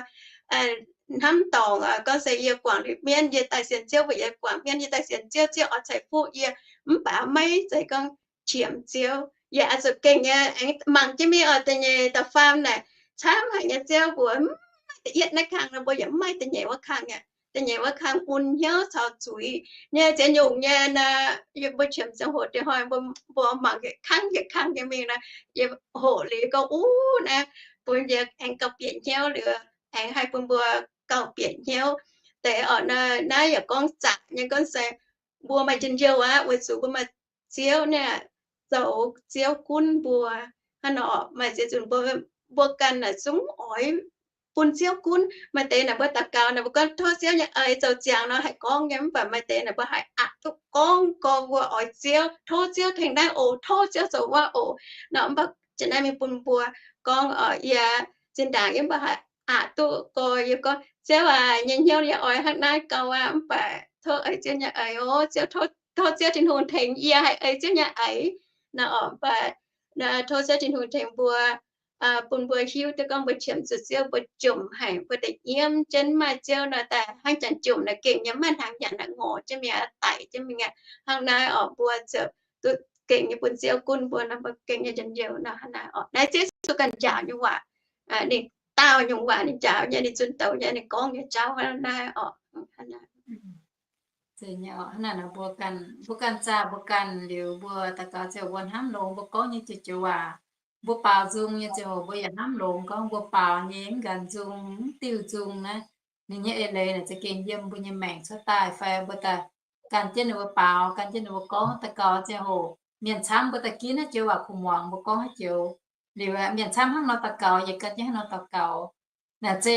hnamv dorngc, gorngv se yie guangc liuz mienv, yie daaih sienx Ziouv, mbuo yie guangc mienv, yie daaih sienx Ziouv, Ziouv oix ceix fuqv yie, mv baac maiv zeiz gorngv qiemx Ziouv. Yie oix zuqc gengh nyei aengx mangc jienv mingh oc, da'nyeic da'faam naaic camv haic nyei Ziouv mbuox, mv maaih da'yietv naaiv kang nor, mbuo yaac mv maaih da'nyeic wuov kang aqv. Da'nyeic wuov kang bun hnyouv caux zuiz nyei ziex nyungc nyei nor, yie mbuo qiemx ziangh hoc diex hnoi mbuo, mbuo mangc yietc kang yietc kang nyei mingh nor, yie hoqc liuz gorngv, uv, naaiv bun yie aengx gauh bieqc hnyouv liuz, aengx haih bun mbuo gauh bieqc hnyouv deix oc. Naaiv yaac gorngv zaqc nyei gorngv se mbuo maaih njien-youh aqv, weic zuqc mbuo maaih Ziouv naaic zoux Ziouv gunv mbuo. Hnangv nor maaih ziex nzunc mbuo, mbuo ganh naaic zungv oix bun Ziouv gunv. Maaih deix naaic mbuo daux gaux naaic mbuo gorngv tov Ziouv nyei eix zoux ziangx nor haih gorngv nyei, mv baac maaih deix naaic mbuo haih aqc duqv gorngv gorx mbuo oix Ziouv, tov Ziouv tengx naaiv oc, tov Ziouv zoux wuov oc. Nor mv baac jiex naaiv mingh bun mbuo gorngv, yie zinh ndaangc yie mv baac haih aqc duqv gorx, yie gorngv, Ziouv aac, nyei hnyouv yie oix hnangv naaiv gau aqv, mv baac tov eix Ziouv nyei eix oc. Ziouv, tov Ziouv Tin-Hungh tengx yie haih eix Ziouv nyei eix. Nor oc, mv baac tov Ziouv Tin-Hungh tengx mbuo, bun mbuo hiuv duqv gorngv mbuo qiemx zuqc Ziouv, mbuo jomc haic, mbuo deix nyiemv jienv maaih Ziouv nor daaih hnangv jangx jomc naaic gengh nyei maiv hnangv nyanc naaic ngorc jienv mingh, daic jienv mingh aqv. Hnangv naaiv oc, mbuo ziouc duqv gengh nyei bun Ziouv gunv mbuo nor, mbuo gengh nyei njien-youh nor. Hnangv naaiv oc, naaiv Ziouv Yesu ganh njaaux nyei waac, ninh daauh nyungc waac ninh njaaux nyei, ninh zunh douz nyei, ninh gorngv nyei jauv hnangv naaiv oc. Hnangv naaiv, mbuo ganh, mbuo ganh zaah mbuo ganh liuz, mbuo daux gaux ziouc mbuo hnamv longx, mbuo gorngv nyei joux joux waac, mbuo baaux nzung nyei ziangh hoc mbuo yaac hnamv longx gorngv mbuo baaux nyei mv nqanx nzung, mv diuh nzung naaiv, ninh nyei eix leiz naaic za'gengh yiem mbuo nyei maengc cuotv daaih fai mbuo daaih gan jienv ninh mbuo baaux, gan jienv ninh mbuo gorngv. Daux gaux ziangh hoc mienh camv mbuo daaih ginv haaix joux waac kuv muangx mbuo gorngv haaix joux. Liuz mienh camv hnangv nor daux gaux, yie gan jienv hnangv nor daux gaux. Naaic se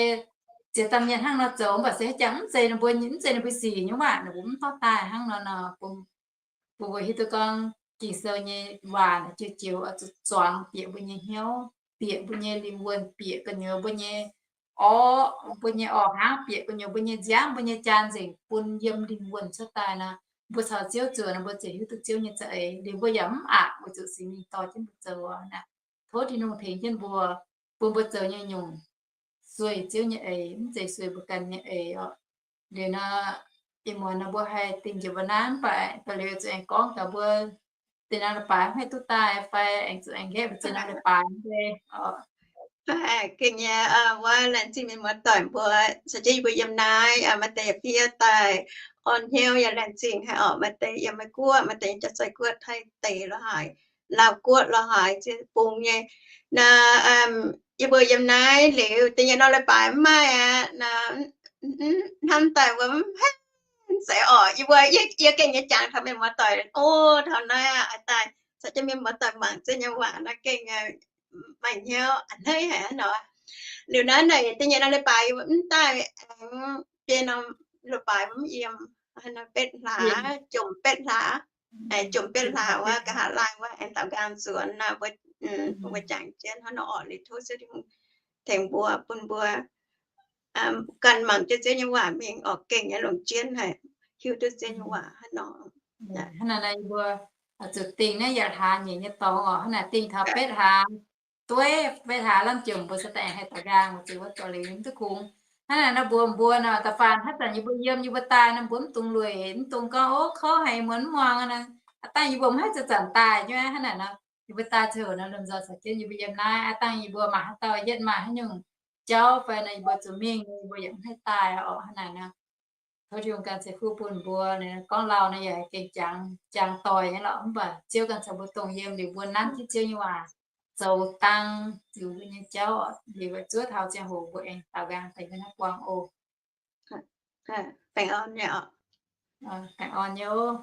ziex dauh mienh hnangv nor zoux, mv baac se haaix jangx mv zeiz ninh mbuo, mv zeiz ninh mbuo sic nyei waac, ninh mbuo mv dorh daaih hnangv nor nor, bun mbuo hiuv duqv gorngv Ging-Sou nyei waac naaic joux joux oix zuqc zuangx bieqc mbuo nyei hnyouv, bieqc mbuo nyei lingh wuonh, bieqc gu'nyuoz mbuo nyei orv, mbuo nyei orv hnangv, bieqc gu'nyuoz mbuo nyei nziaamv, mbuo nyei jaa nzengc, bun yiem lingh wuonh cuotv daaih nor, mbuo caux Ziouv zuonx nor, mbuo ziouc hiuv duqv Ziouv nyei za'eix. Liuz mbuo yaac mv aqc weic zuqc Singx Lingh dorh jienv mbuo zoux naaic. Tov Tin-Hungh tengx jienv mbuo, bun mbuo zoux nyei nyungc sueih Ziouv nyei eix, mv zeiz sueih mbuo ganh nyei eix oc. Liuz nor, ih muonz nor mbuo haih dingh njiec mbuo naaiv, mv baac da'liuz zuqc aengx gorngv gaax mbuo zinh nor leiz-baaix mv haih duqv daaih fai aengx zuqc aengx nqaeqv mbuo zinh nor leiz-baaix mv bei oc. Gengh nyei, wuov laengz zingh mienh muoz-doic mbuo, caux jienv yie mbuo yiem naaiv, maaih deix fiev daaih orn hnyouv yaac laengz zingh haic oc. Maaih deix yiem Meiv Guoqv, maaih deix yiem Jaav-Zei Guoqv, Taiv deic lo haaix, Laauv Guoqv lo haaix, ziex bung nyei. Nor, yie mbuo yiem naaiv liuz, da'nyeic norm leiz-baaix mv maaih aqv. Nor, hnamv daaih mbuo mv zeiz oc. Yie mbuo, yie gengh nyei jangx taux mienh muoz-doic, o, taux naaiv aqv, daaih caux jienv mienh muoz-doic mangc Ziouv nyei waac nor gengh maaih hnyouv a'hneiv haic nor. Liuz naaiv naaic da'nyeic norm leiz-baaix mv daaih aengx biei norm leiz-baaix mv yiem, betv hlaax, jomc betv hlaax, jomc betv hlaax wuov, nqa'haav laangh wuov, aengx daaux nqaang nzuonx nor, mbuo jangx jienv hnangv nor orqc. Liuz tov Ziouv Tin-Hungh tengx mbuo, bun mbuo ganh mangc jienv Ziouv nyei waac mingh orqc, gengh nyei longc jienv haic, hiuv duqv Ziouv nyei waac hnangv nor. Hnangv naaic nor yie mbuo zuqc dingh naaiv yietc hlaax nyeic nyei dorngx oc. Hnangv naaic dingh taux betv hlaax, dueiv betv hlaax lamh jomc mbuo se daaih haih daaux nqaang, mbuo ziouc wuov dorh liuz mv duqv kungx. Hnangv naaic nor mbuox mbuo nor, da'faanh haaix zanc yie mbuo yiem, yie mbuo daaih nor mbuo mv dungx lueic, mv dungx gorngv, o, kouv haic, muonz mv muangx nor. Aav dangh yie mbuo mv haih zanc-zanc daaih nyei hnangv naaic nor. Yie mbuo daaih ziouc nor lomh nzoih caux jienv yie mbuo yiem naaiv. Aav dangh yie mbuo mangc haaix dauh yietv maaih haaix nyungc jauv fai nor yie mbuo zuqc mingh, yie mbuo yaac mv haih daaih oc. Hnangv naaic nor, tov Tin-Hungh ganh ceix fuqv bun mbuo. Gorngv lauh nor yaac gengh jangx, jangx doic nyei lorqc, mv baac Ziouv ganh caux mbuo dongh yiem liuz mbuo nanv jienv Ziouv nyei waac zoux dang ziux mbuo nyei jauv oc. Liuz zuov taux ziangh hoc mbuo aengx daaux nqaang deix mbuo naaiv buangh oc. Baengh orn nyei oc. Baengh orn nyei oc.